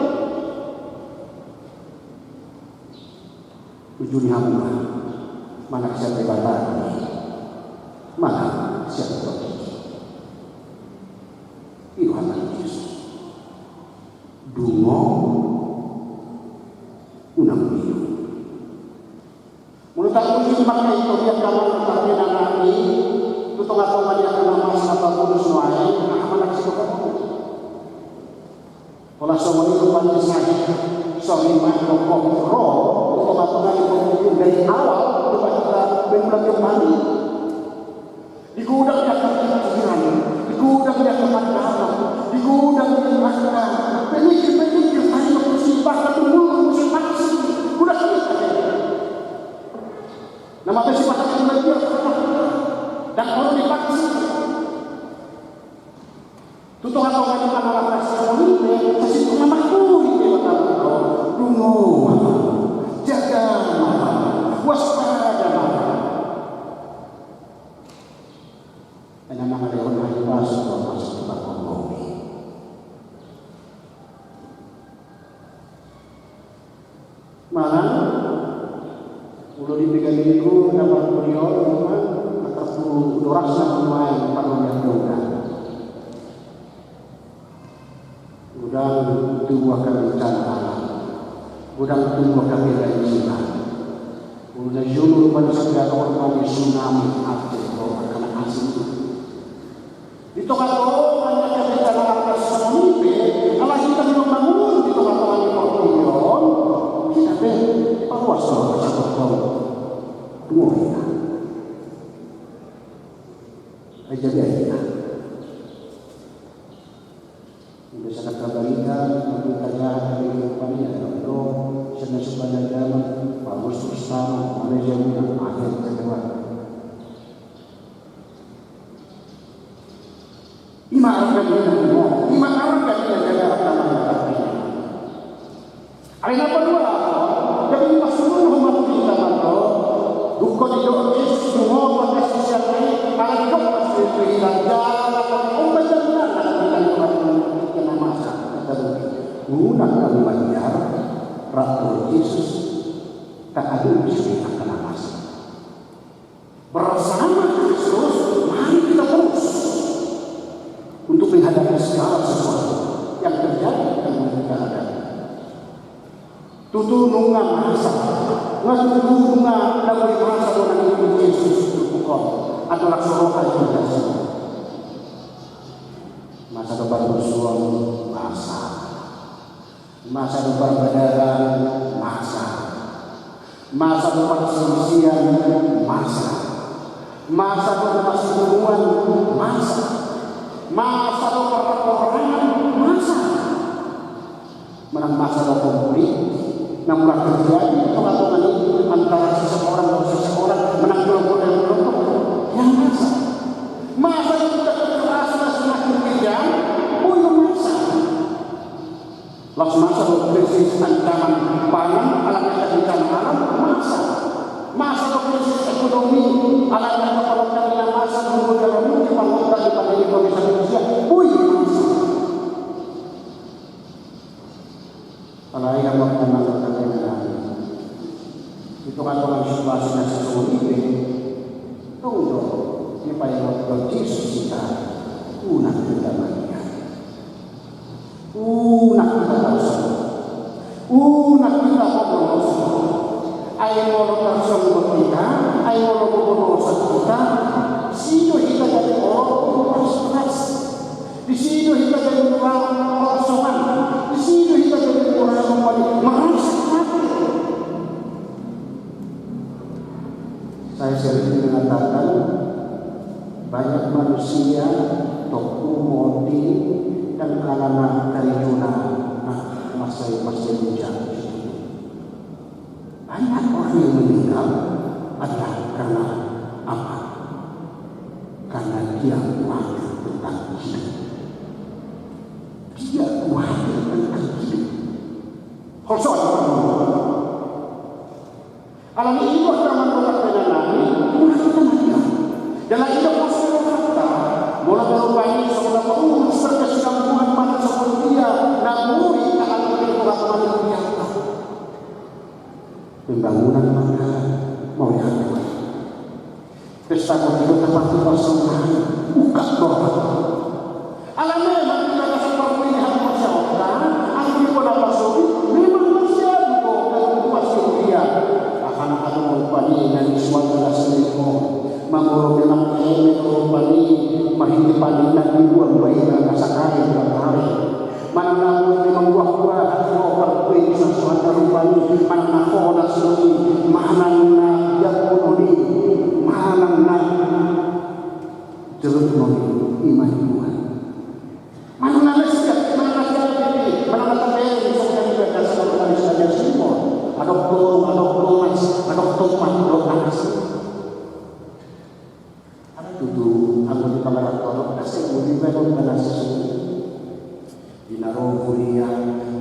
Tuju ni hamu ma, manang sian Debata, manang sian tondion. I do hata ni Jesus. Dungo, unang uninum. Molo tarpuji mangkali tondi angka amang dohot inang nami, tu tongatonga ni angka na masa na pabodus nuaeng, aha ma na sidohononmu? Pola songon i rupani sahit, songon i ma dohot ro tu tongatonga ni portibi on dari awal tu hita bengula bengula. Digodang di angka pikiran, digodang di angka pandangan, digodang di angka pemikir-pemikir, tadi waktu si bahkan umur, umur si paksi, godang di angka. Nama besi bahkan umur dia, dan orang dipaksi. Tu tongatonga ni pangalap na songon i pe, sasintongna mangkuling Debata, dungo ma, jaga ma, waspada ma. Ai na mangalehon hahipason do masuk tu bangkon bomi. Manang molo di piga minggu na marholi on, manang angka pulu dorasna nuaeng parholian dongga. Godang tubu angka bencana alam, godang tubu angka kebanjiran. Molo na jolo rupani sada on ma tsunami, ate do angka na asing i. Di tongatonga ni angka bencana alam na songon i pe, ala hita pe mangurupi di tongatonga ni portibi on, hita pe diparuas do angka sabothon. Dungo hita. Ai jadi ai hita. Udah sadar kabarita, kabarita jahat dari Rupani, ada do sana suka ada zaman, bagus terus sama, mana jamunan, akhir kedua. Ima arga ni na dungo, ima arga ni na jaga agama na. Alai na paduahon, jadi pasulun homa tu hita ma do, dungkon didok Jesus dungo ma angka siseanna i, ala didok ma sude tu hita, jala hami umbahen jaminan na hami na masa na tarugi. Unang hami mabiar, rap dohot Jesus, taadop sude angka na masa. Bersama Kristus, mari kita terus untuk menghadapi segala sesuatu yang terjadi dan yang kita hadapi. Tutu nunga masa, nunga tutu nunga na boi masa do na nilehon Jesus tu turpuk on, andorang so ro halilinta i. Masa do parmusuon, masa. Masa do parbadaran, masa. Masa do parselisihan, masa. Masa do na marsiburuan, masa. Masa do parporangan, masa. Manang masa do konflik na mulak terjadi di tongatonga ni antara seseorang dohot seseorang, manang kelompok dohot kelompok, ya masa. Masa do tingkat kekerasan na semakin kejam, boi do masa. Laos masa do krisis ancaman pangan ala ni angka bencana alam, masa. Masa do krisis ekonomi ala ni angka parhutang na masa, dungo jala muli pangonta di pandemi covid sembilan belas, boi masa. Alai hamu angka amang dohot inang nami, di tongatonga ni situasi na songon i pe, tong do dipaingot dohot Jesus hita, unang hita mabiar. Unang hita tarsongon. Unang hita bobonoson. Ai molo tarsongon hita, ai molo bobonoson hita, disi do hita jadi orang keras-keras. Disi do hita jadi orang kosongan. Disi do hita jadi orang yang paling merasa khawatir. Saya sering mengatakan, banyak manusia toku moti dan alana karijona, nah, masai masai bijak. Banyak orang yang meninggal adalah karena apa? Karena dia khawatir tentang hidup. Dia khawatir tentang hidup. Holso aja. Alani i do hita mandongani pelean nami, mula hita mangido. Jala i do pos ni rohanta, molo pe rupani songon na torus marga silambuan manang songon dia na boi taat ni roha Tuhan di hatianta. Pembangunan maka mau diatur. Pesta kopi do tapatupa songon i, ungkap do roha. Ala memang di bagasan parbue ni haporseaonta, anggo di bona pasobi, memang marsadu do ganup ruas di huria. Aha na adong rupani na nisuan na sini ho, mangoro memang eme do rupani, marhite panenan dibuan baina na sakali dua kali. Manang na boi memang buah-buahan do parbue di sasuhatan rupani, manang na honas do i, manang na jabu do i, manang na jeluk do i, ima dibuat. Manang na lesiat, manang na siat i, manang na tabereng, songon na nidok ni Raja Salomo tadi, Raja Salomo. Adong torung, adong tomas, adong tomas, adong anas. Alai tutu anggo di pangarathon on, asa i boi dibaen on na sasungguh. Di na ro huria,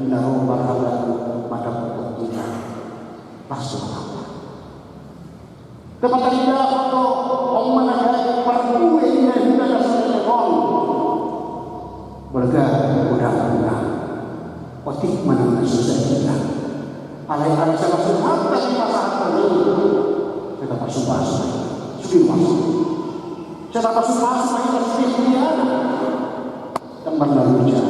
di na ro marhaha, mandapothon hita. Pas do apa? Dapotan hita do on, manang gabe parbue di na hita na sasungguh on. Balga godang na otik manang na so jadi na. Alai ala sala suhanta di pasahat ni, sai tapasupasu ma hita. Sude mas. Sai tapasupasu ma hita sude huria. Tambar na loja.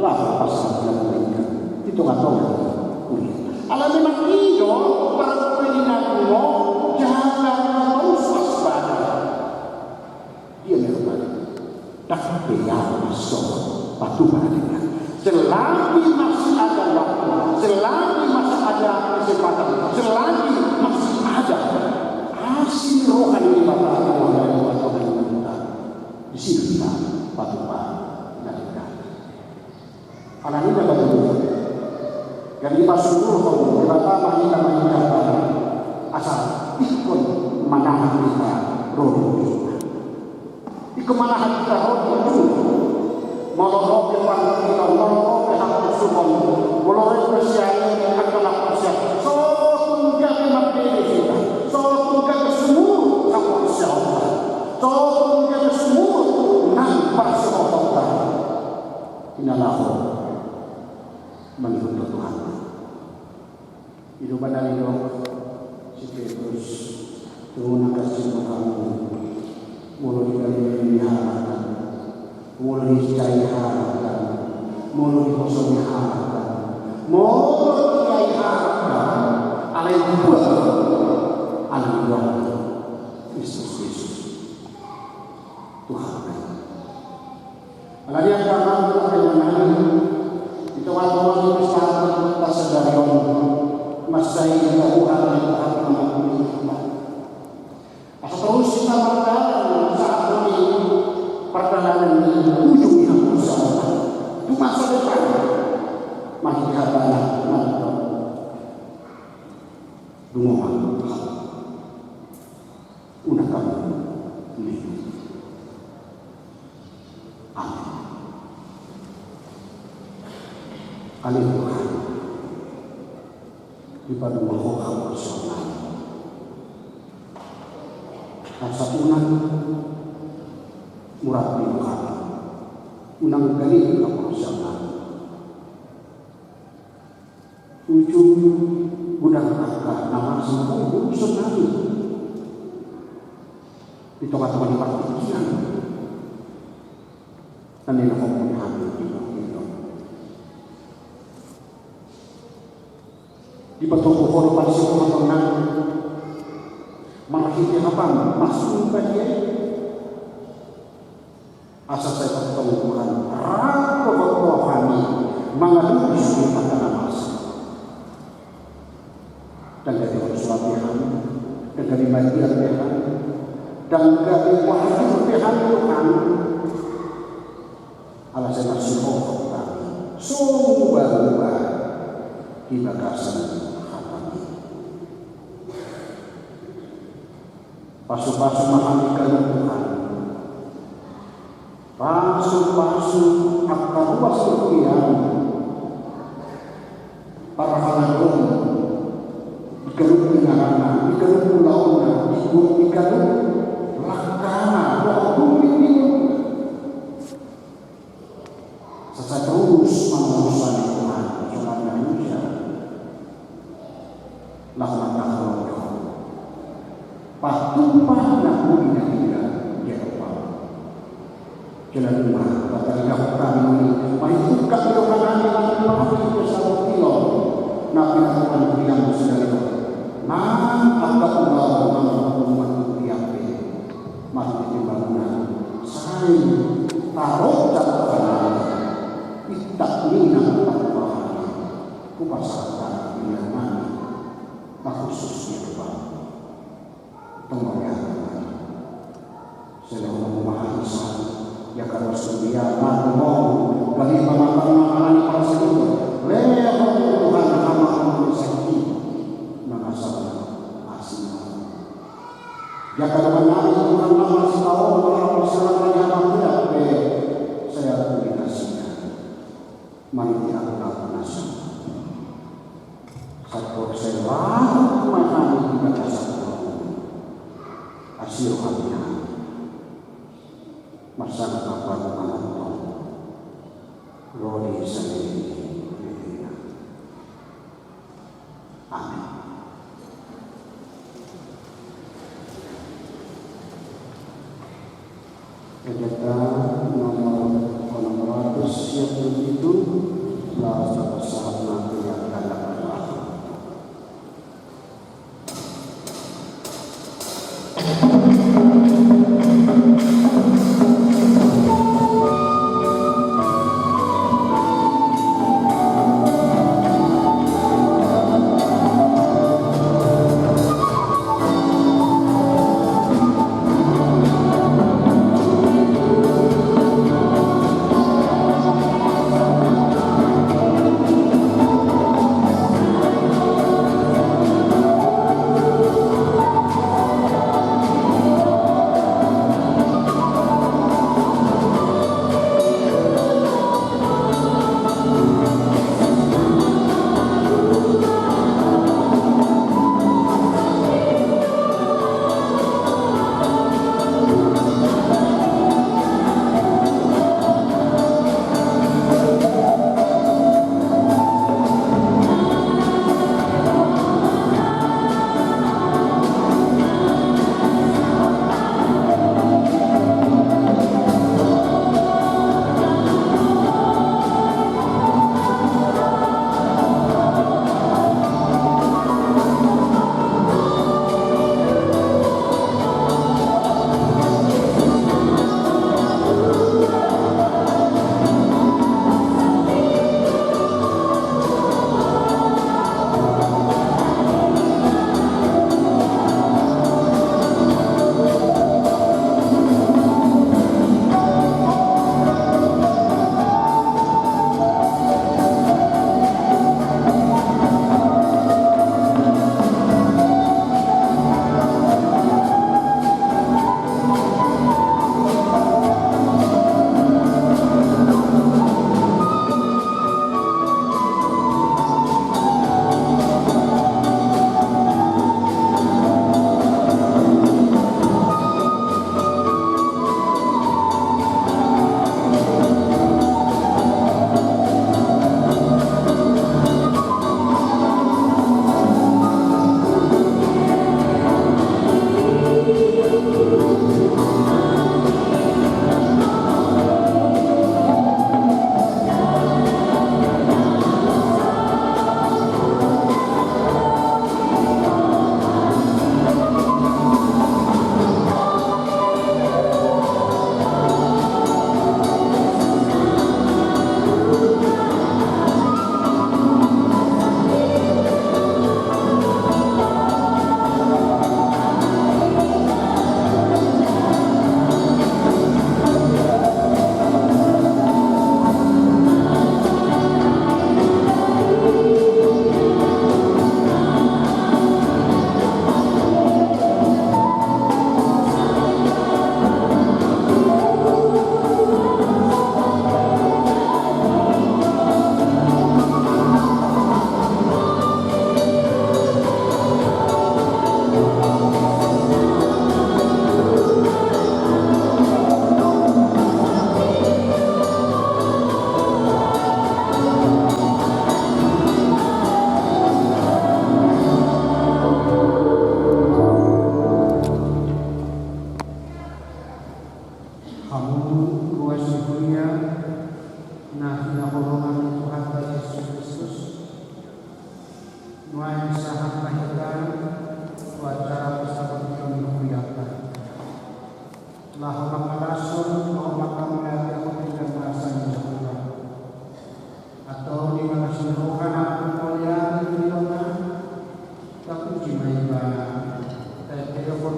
Laho pasahat na mungkin di tonga-tonga ni huria. Ala memang i do parbue ni na pungu jala na torus waspada. Dia memang Tapi ya masuk patuh pada dia. Selagi masih ada waktu, selagi masih ada kesempatan, selagi masih ada asi rohani Debata, Tuhan dari Tuhan kita, di sini kita patuh pada dia. Alani na batu. Jadi pasuruhon Debata ma hita, ma hita, asa ingkon manahan hita ro di ujungna. Ingkon manahan hita ro di ujungna. Molo ro pe pangidoan, molo ro pe haporsuhon, molo ro pe sian angka na porsea, so tung gabe marbere hita, so tung gabe sumurut haporseaonta, so tung gabe sumurut nang parsihohonta. Inna laho mangihuthon Tuhan. I do umbahen na nidok si Petrus, tu na kasih Tuhan, molo di Galilea diharapkan, molo di Syria diharapkan, molo di Poso diharapkan, molo di Kiai diharapkan, alai buat ala ni Tuhan Kristus Yesus. Tuhan. Alani angka amang dohot inang, di tonga-tonga ni pesta sadari on, mansai hita huhut ni Tuhan mengampuni hita. Asa torus hita mardalan sahat tu pardalanan ni ujung ni haporseaon tu masa depan. Marhite hata na mandok, dungohon Tuhan. Unang hamu melu. Amin. Ale Tuhan, dipadua Ho haporseaon nami. Asa unang murap ni Tuhan, unang gale haporseaon nami. Ujung godang angka na marsihuruson nami. Di tonga-tonga ni partingkian na nilehon Ho di hami, di hami. Dipatogu Ho do parsihohoton nami marhite hataM, marsium badia i. Asa sai tongtong Tuhan, rap dohot rohaMi mangadopi sude angka na marsium. Ndang gabe Ho sulap i hami, ndang Gabe magia pe hami, ndang gabe pahatur pe hami Tuhan. Ala sai marsihohot hami, so muba-muba di bagasan hataM i. Pasu-pasu ma hami ganup Tuhan. Pasu-pasu angka ruas ni huria-Mu. Parhalado di ganup ingaranna, di ganup ulaonna, di ganup, di ganup langkana, dohot di ganup. Sasatorus mangalusi Tuhan, songon na mulia. Laho mangkaholongi Ho. Patupa na huli na hira di adopan-Mu. Jala nunga tatarida hami, marhite angka dosa nami, nang mangapuli dosa ni huria-Mu, na pinatupa ni huria-Mu sadari on. Nang angka ulaon na marhite pembangunan, sai taronjak hami, pintak ni na marpahan, hupasahat hami pilihan nami, na khusus di adopan-Mu. Tongtong ma hami. Sai na hona ma hami, ia karos tu dia mati mau, gabe pamatang ma hami parsahiton. Lehon Tuhan hami ma hami sahit i, mangasahon asi-Mu. Ia kadopan nami Tuhan, na marsitaon, na marsirangan di hami pe, sai ampuni nasida. Marhite angka na sahat. Sai laho ma hami di bagasan holong-Mu. Asi roha-Mu, marsangkap baru manonton. Ro di sandiri. Amin. Ejeta nomor onom ratus sia pulu pitu, laos tapasahat ma tu ia tanda pandohan.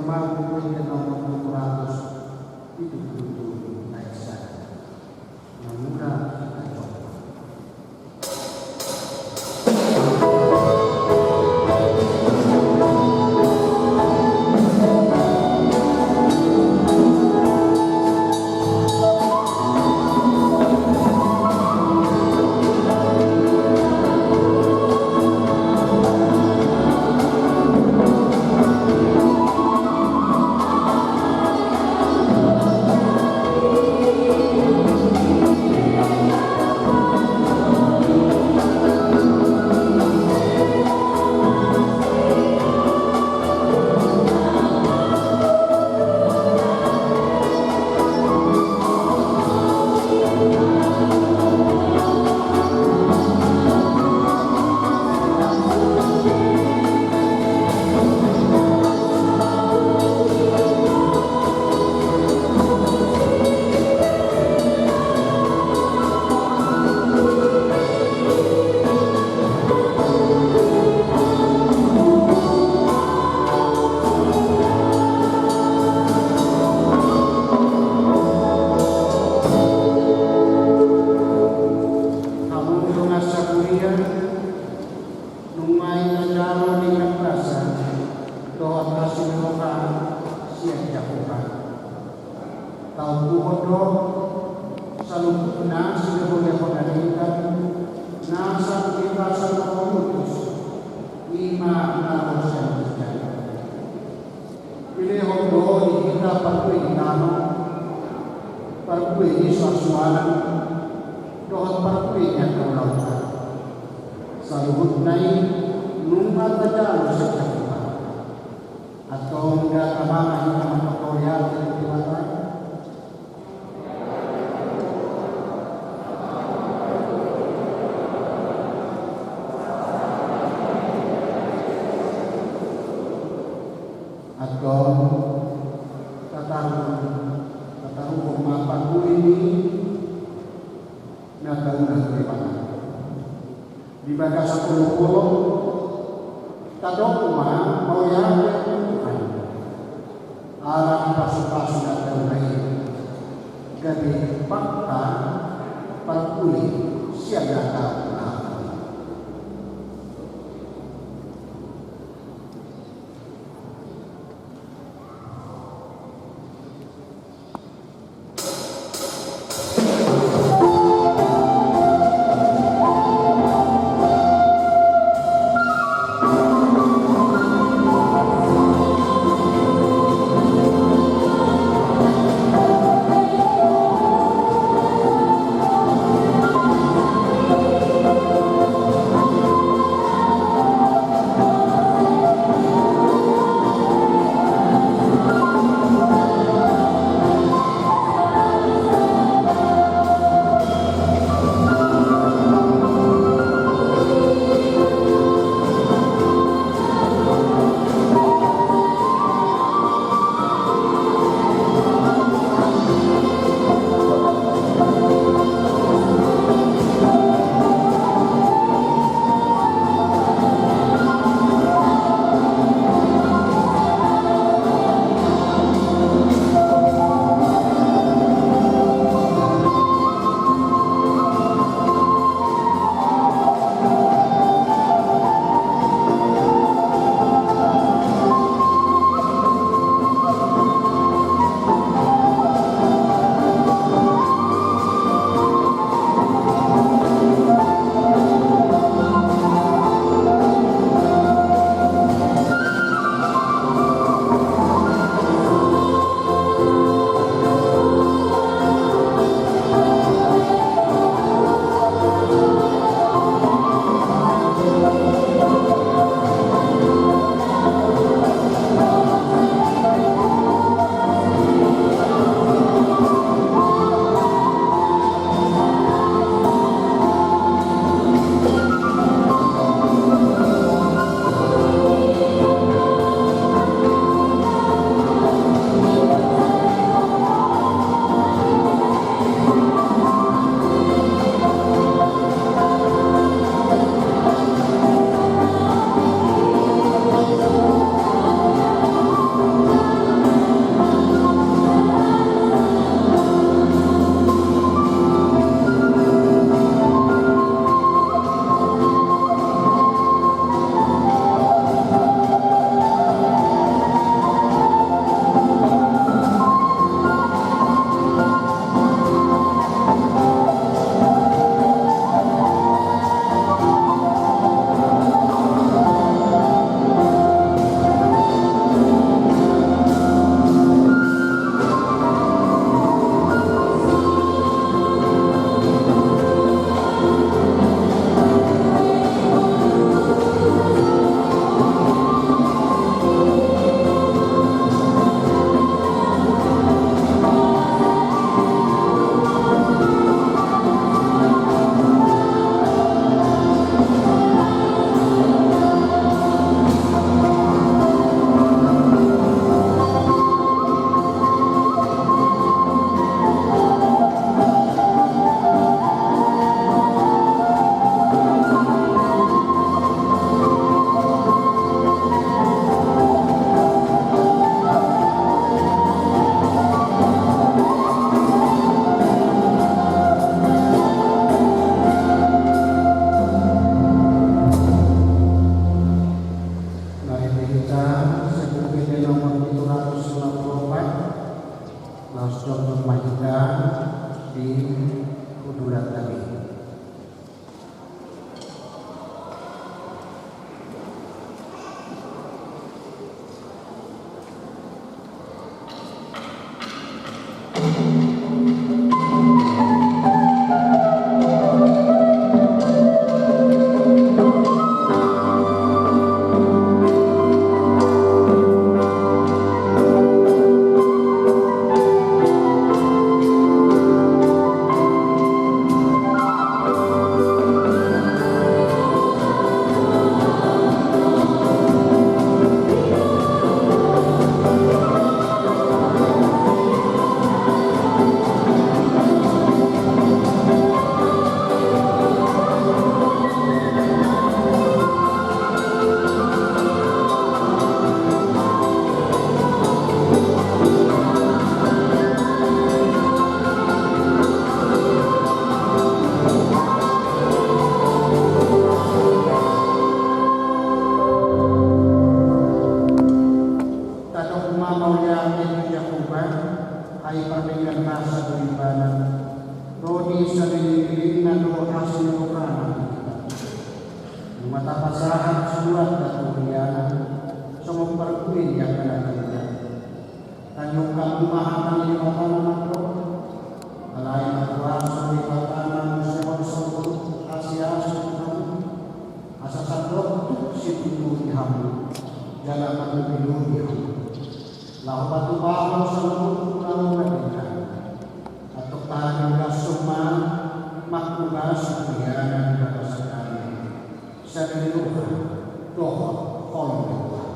Markus, nomor tujuh ratus tujuh puluh tujuh, ayat satu. Mangula kita coba. Hamu dongan sakuria, nunga i na jalo di na basa dohot hasinhoan sian Jahowa. Taokuhon do saluhutna silehonlehon na denggan na sangkipasang na utus, i ma na ro sian Jahowa. Dilehon do di hita parbue ni tano, parbue ni suansuanan dohot parbue ni angka ulaonta. Saluhutna i nunga tajalo sian Jahowa. Antong nda tamangan hita mangkatoi hata ni Debata. Antong tataruhon, tataruhon ma parbue ni na taula tu Debata. Di bagasan olopolop, tadok ma mauliate tu Tuhan. Ala ni pasupasu na taula i, gabe bangka parbue sian na taula. Mauliate tu Jahowa, ai pardenggan basa do Ibana, ro di saleleng-lelengna do asi ni rohana tu hita. Nunga tapasahat surat tu huriana, songon parbue ni angka na tanda. Tangihon hamu ma hata ni Debata na mandok, alai na huaso Debata na muse on saluhut asi-asi tu hamu, asa sandok tuk situtu di hamu, jala mangulahon hamu. Laho patupahon saluhut ulaon na denggan. Antong tahan ni ulas soma, mangkubasi tu ia na di bagasan dame. Sada ni roha, dohot holong ni Tuhan.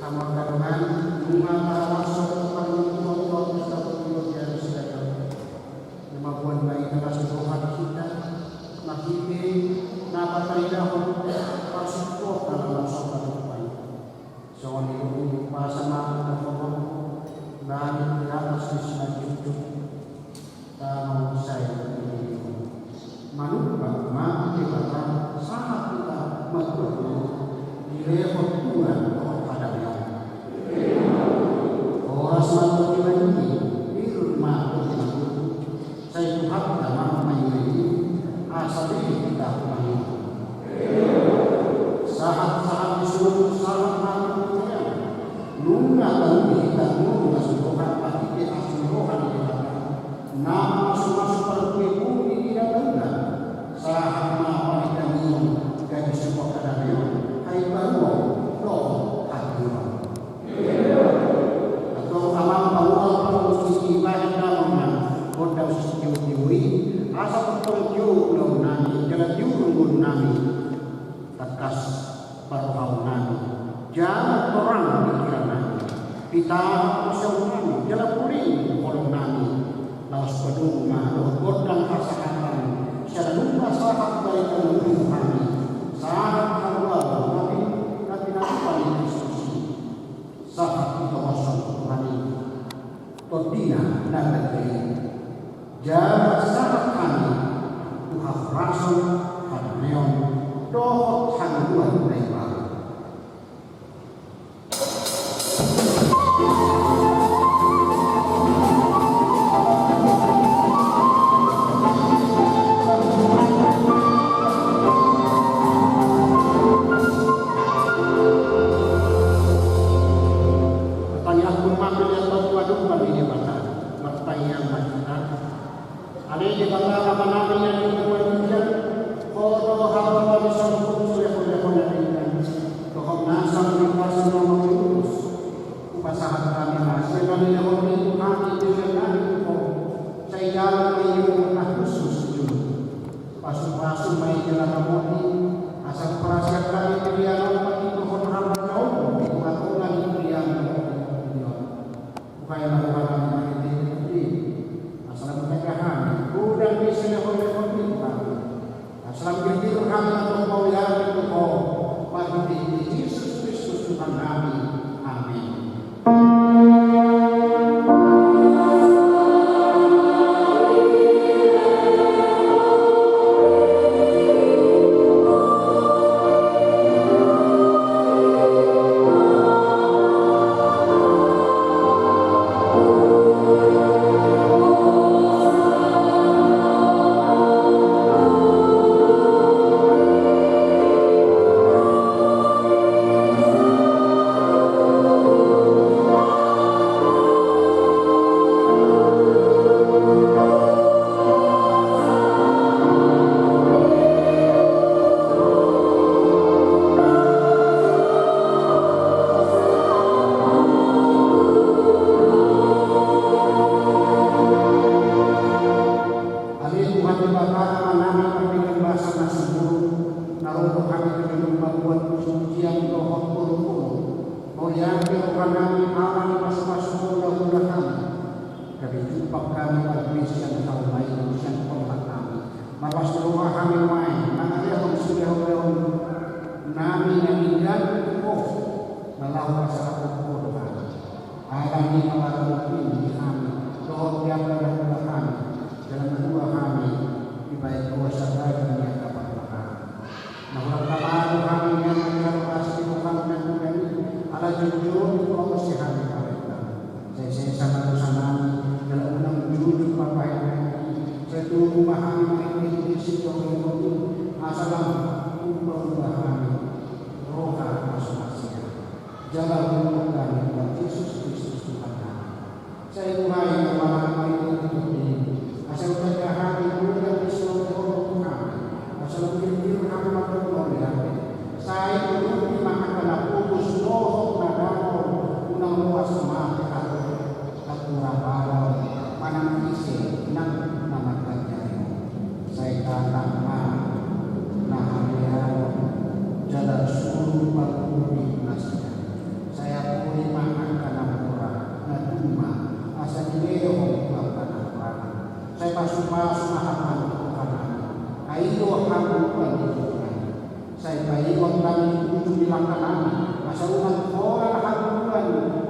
Hamu angka dongan, nunga tahalashon parmingguon on, tadok di ari sadari on. Na mamboan ma hita las ni roha di hita, marhite na pataridahon parsingkotan na laho panutupan. Songon i do umpasa ma na hurang, langit di atas di simanjujung, tano sai di lelengna. Manumpak ma Debata sahat hita martutur, dilehon Tuhan dohot hadameon. Horas ma tu Tuhan i, pir ma tu Tuhan i. Sai Tuhanta ma mangido i, asa dilehon hita Tuhan i. Sahat-sahat ni solu, sahat ma tu Tuhan i. Nunga tauli hita ngolu las ni roha, marhite asi ni roha ni Debata. Na mamasu-masu parbue pun di ina taula. Sahat ma pangidoan, gabe sungkot hadameon, haimbaruon dohot hatiuron. Antong amang palual parmusik, dibahen damang ma gondang sitiotio i, asa tongtong tio ulaonnami, jala tiur ngolunami. Tangkas parrohaonnami, jala torang pingkirannami, pitahon muse hornami, jala pulih holongnami. Laos padomu ma dohot gondang hasahatan, sian na nunga sahat barita na uli tu hami, sahat haluaon na pin-, na pinatupa ni Kristus i. Sahat ditongoshon Tuhan i Tondina na badia i, jala sahat hami tu hahorasan, hadameon dohot hangoluan na imbaru. Martangiang ma hita tu adopan ni Debata. Martangiang ma hita. Ale Debata Amanami na di banua ginjang, Ho do haroa ni saluhut silehon-lehon na denggan, dohot nasa na di bagasan na mangulus. Hupasahat hami ma sian na nilehonMi tu hami denggan nami tu Ho, sai jalan ma i na hushus tu jolo. Pasu-pasu ma i jala ramoti, asa huparasian hami pelean on, patuduhon harajaonMu di tonga-tonga ni pelean on. Buhai ma roha nami marhite Tuhan i, asa lam manjaga hami, godang ni silehon-lehonMi tu hami, asa lam girgir hami na mauliate tu Ho, marhite Jesus Kristus Tuhan nami. Amen. Jujur, olo sehat di parenta. Sai sesa ma dosanami, jala unang jujur ma bahenami. Sai tubu ma hami marhite sitongilon i, asa lam uba-uba hami roha na so marsea. Jala huhut hami Tuhan Jesus Kristus Tuhannami. Sai huhai ma hami marhite turpukmi, asa hutanda hami mauliate sian Tuhan Tuhannami, asa lam girgir hami marhite mauliate. Sai urupi ma angka na pogos dohot na dangol, unang loas ma hata, hata na balon manang ise nang na manganjari. Sai tatap ma na haleaon, jala suru pangulumi nasida. Sai apuli ma angka na mora na duma, asa dilehon tu angka na mora. Sai pasupasu ma hataM Tuhan, ai i do hangoluan ni ngolunami. Sai paingot hami ujung ni langkanami, asa unang holan hangoluan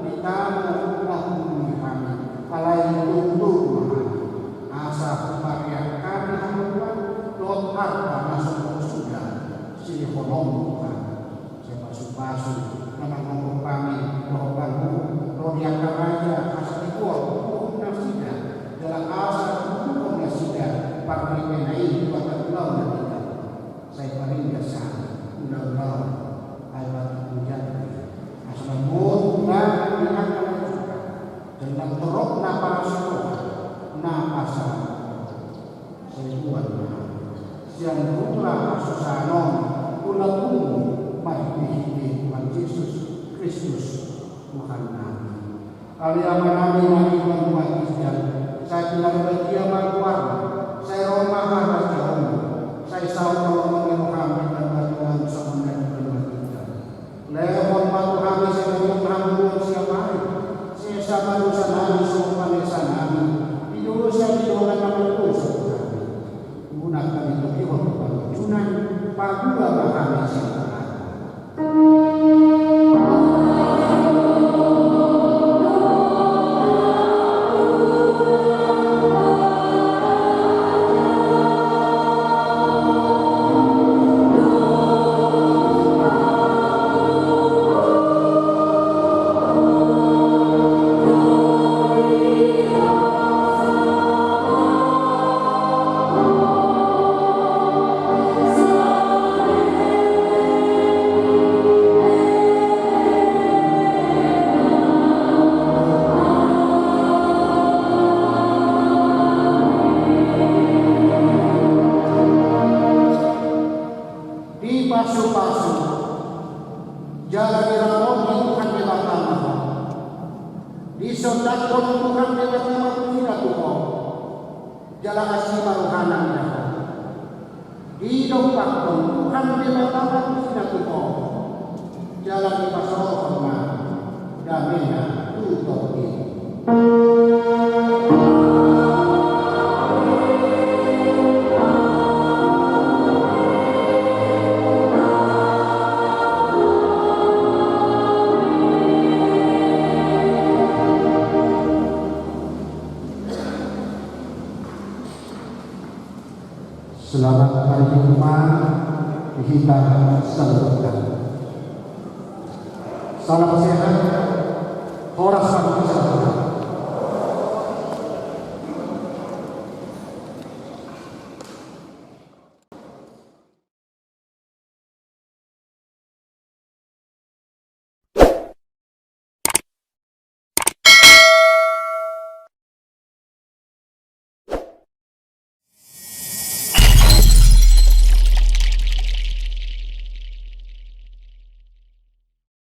di tano na huhulului hami, alai tongtong ma hami. Asa hupareak hami hangoluan dohot arta na so suda silehononMu Tuhan. Sai pasupasu na mangompar hami dohot pangulu ro di angka raja, asa tigor huhut nasida, jala asa huhut nasida parhitehon i tu angka ulaon na denggan. Sai parindas hami ulaon, ai patut hujalo, asa lam muruk na di angka na suka, jala torop na parasiroha na pasal. Sai boan ma sian rura hasusaan on tu lambungMu marhitehite Tuhan Jesus Kristus Tuhannami. Ale Amanami na di banua ginjang, sai pinarbadia ma goarMu, sai ro ma harajaonMu, sai saut ma lomo ni rohaM di banua tonga on songon na di banua ginjang. Lehon ma tu hami sadari on hangoluan siapari, sesa ma dosanami songon panesanami di dosa ni dongan na mardosa tu hami. Unang hami togihon tu pangunjunan, pagua ma hami sian pangago. Dipasupasu jala diramoti Tuhan Debata ma ho. Disondangkon Tuhan Debata ma hita tu ho, jala asi ma rohana mida ho. Didompakhon Tuhan Debata ma hita tu ho, jala dipasaorhon ma damena tu tondi. Selamat hari Jumat di hita saluhutna. Salam sehat.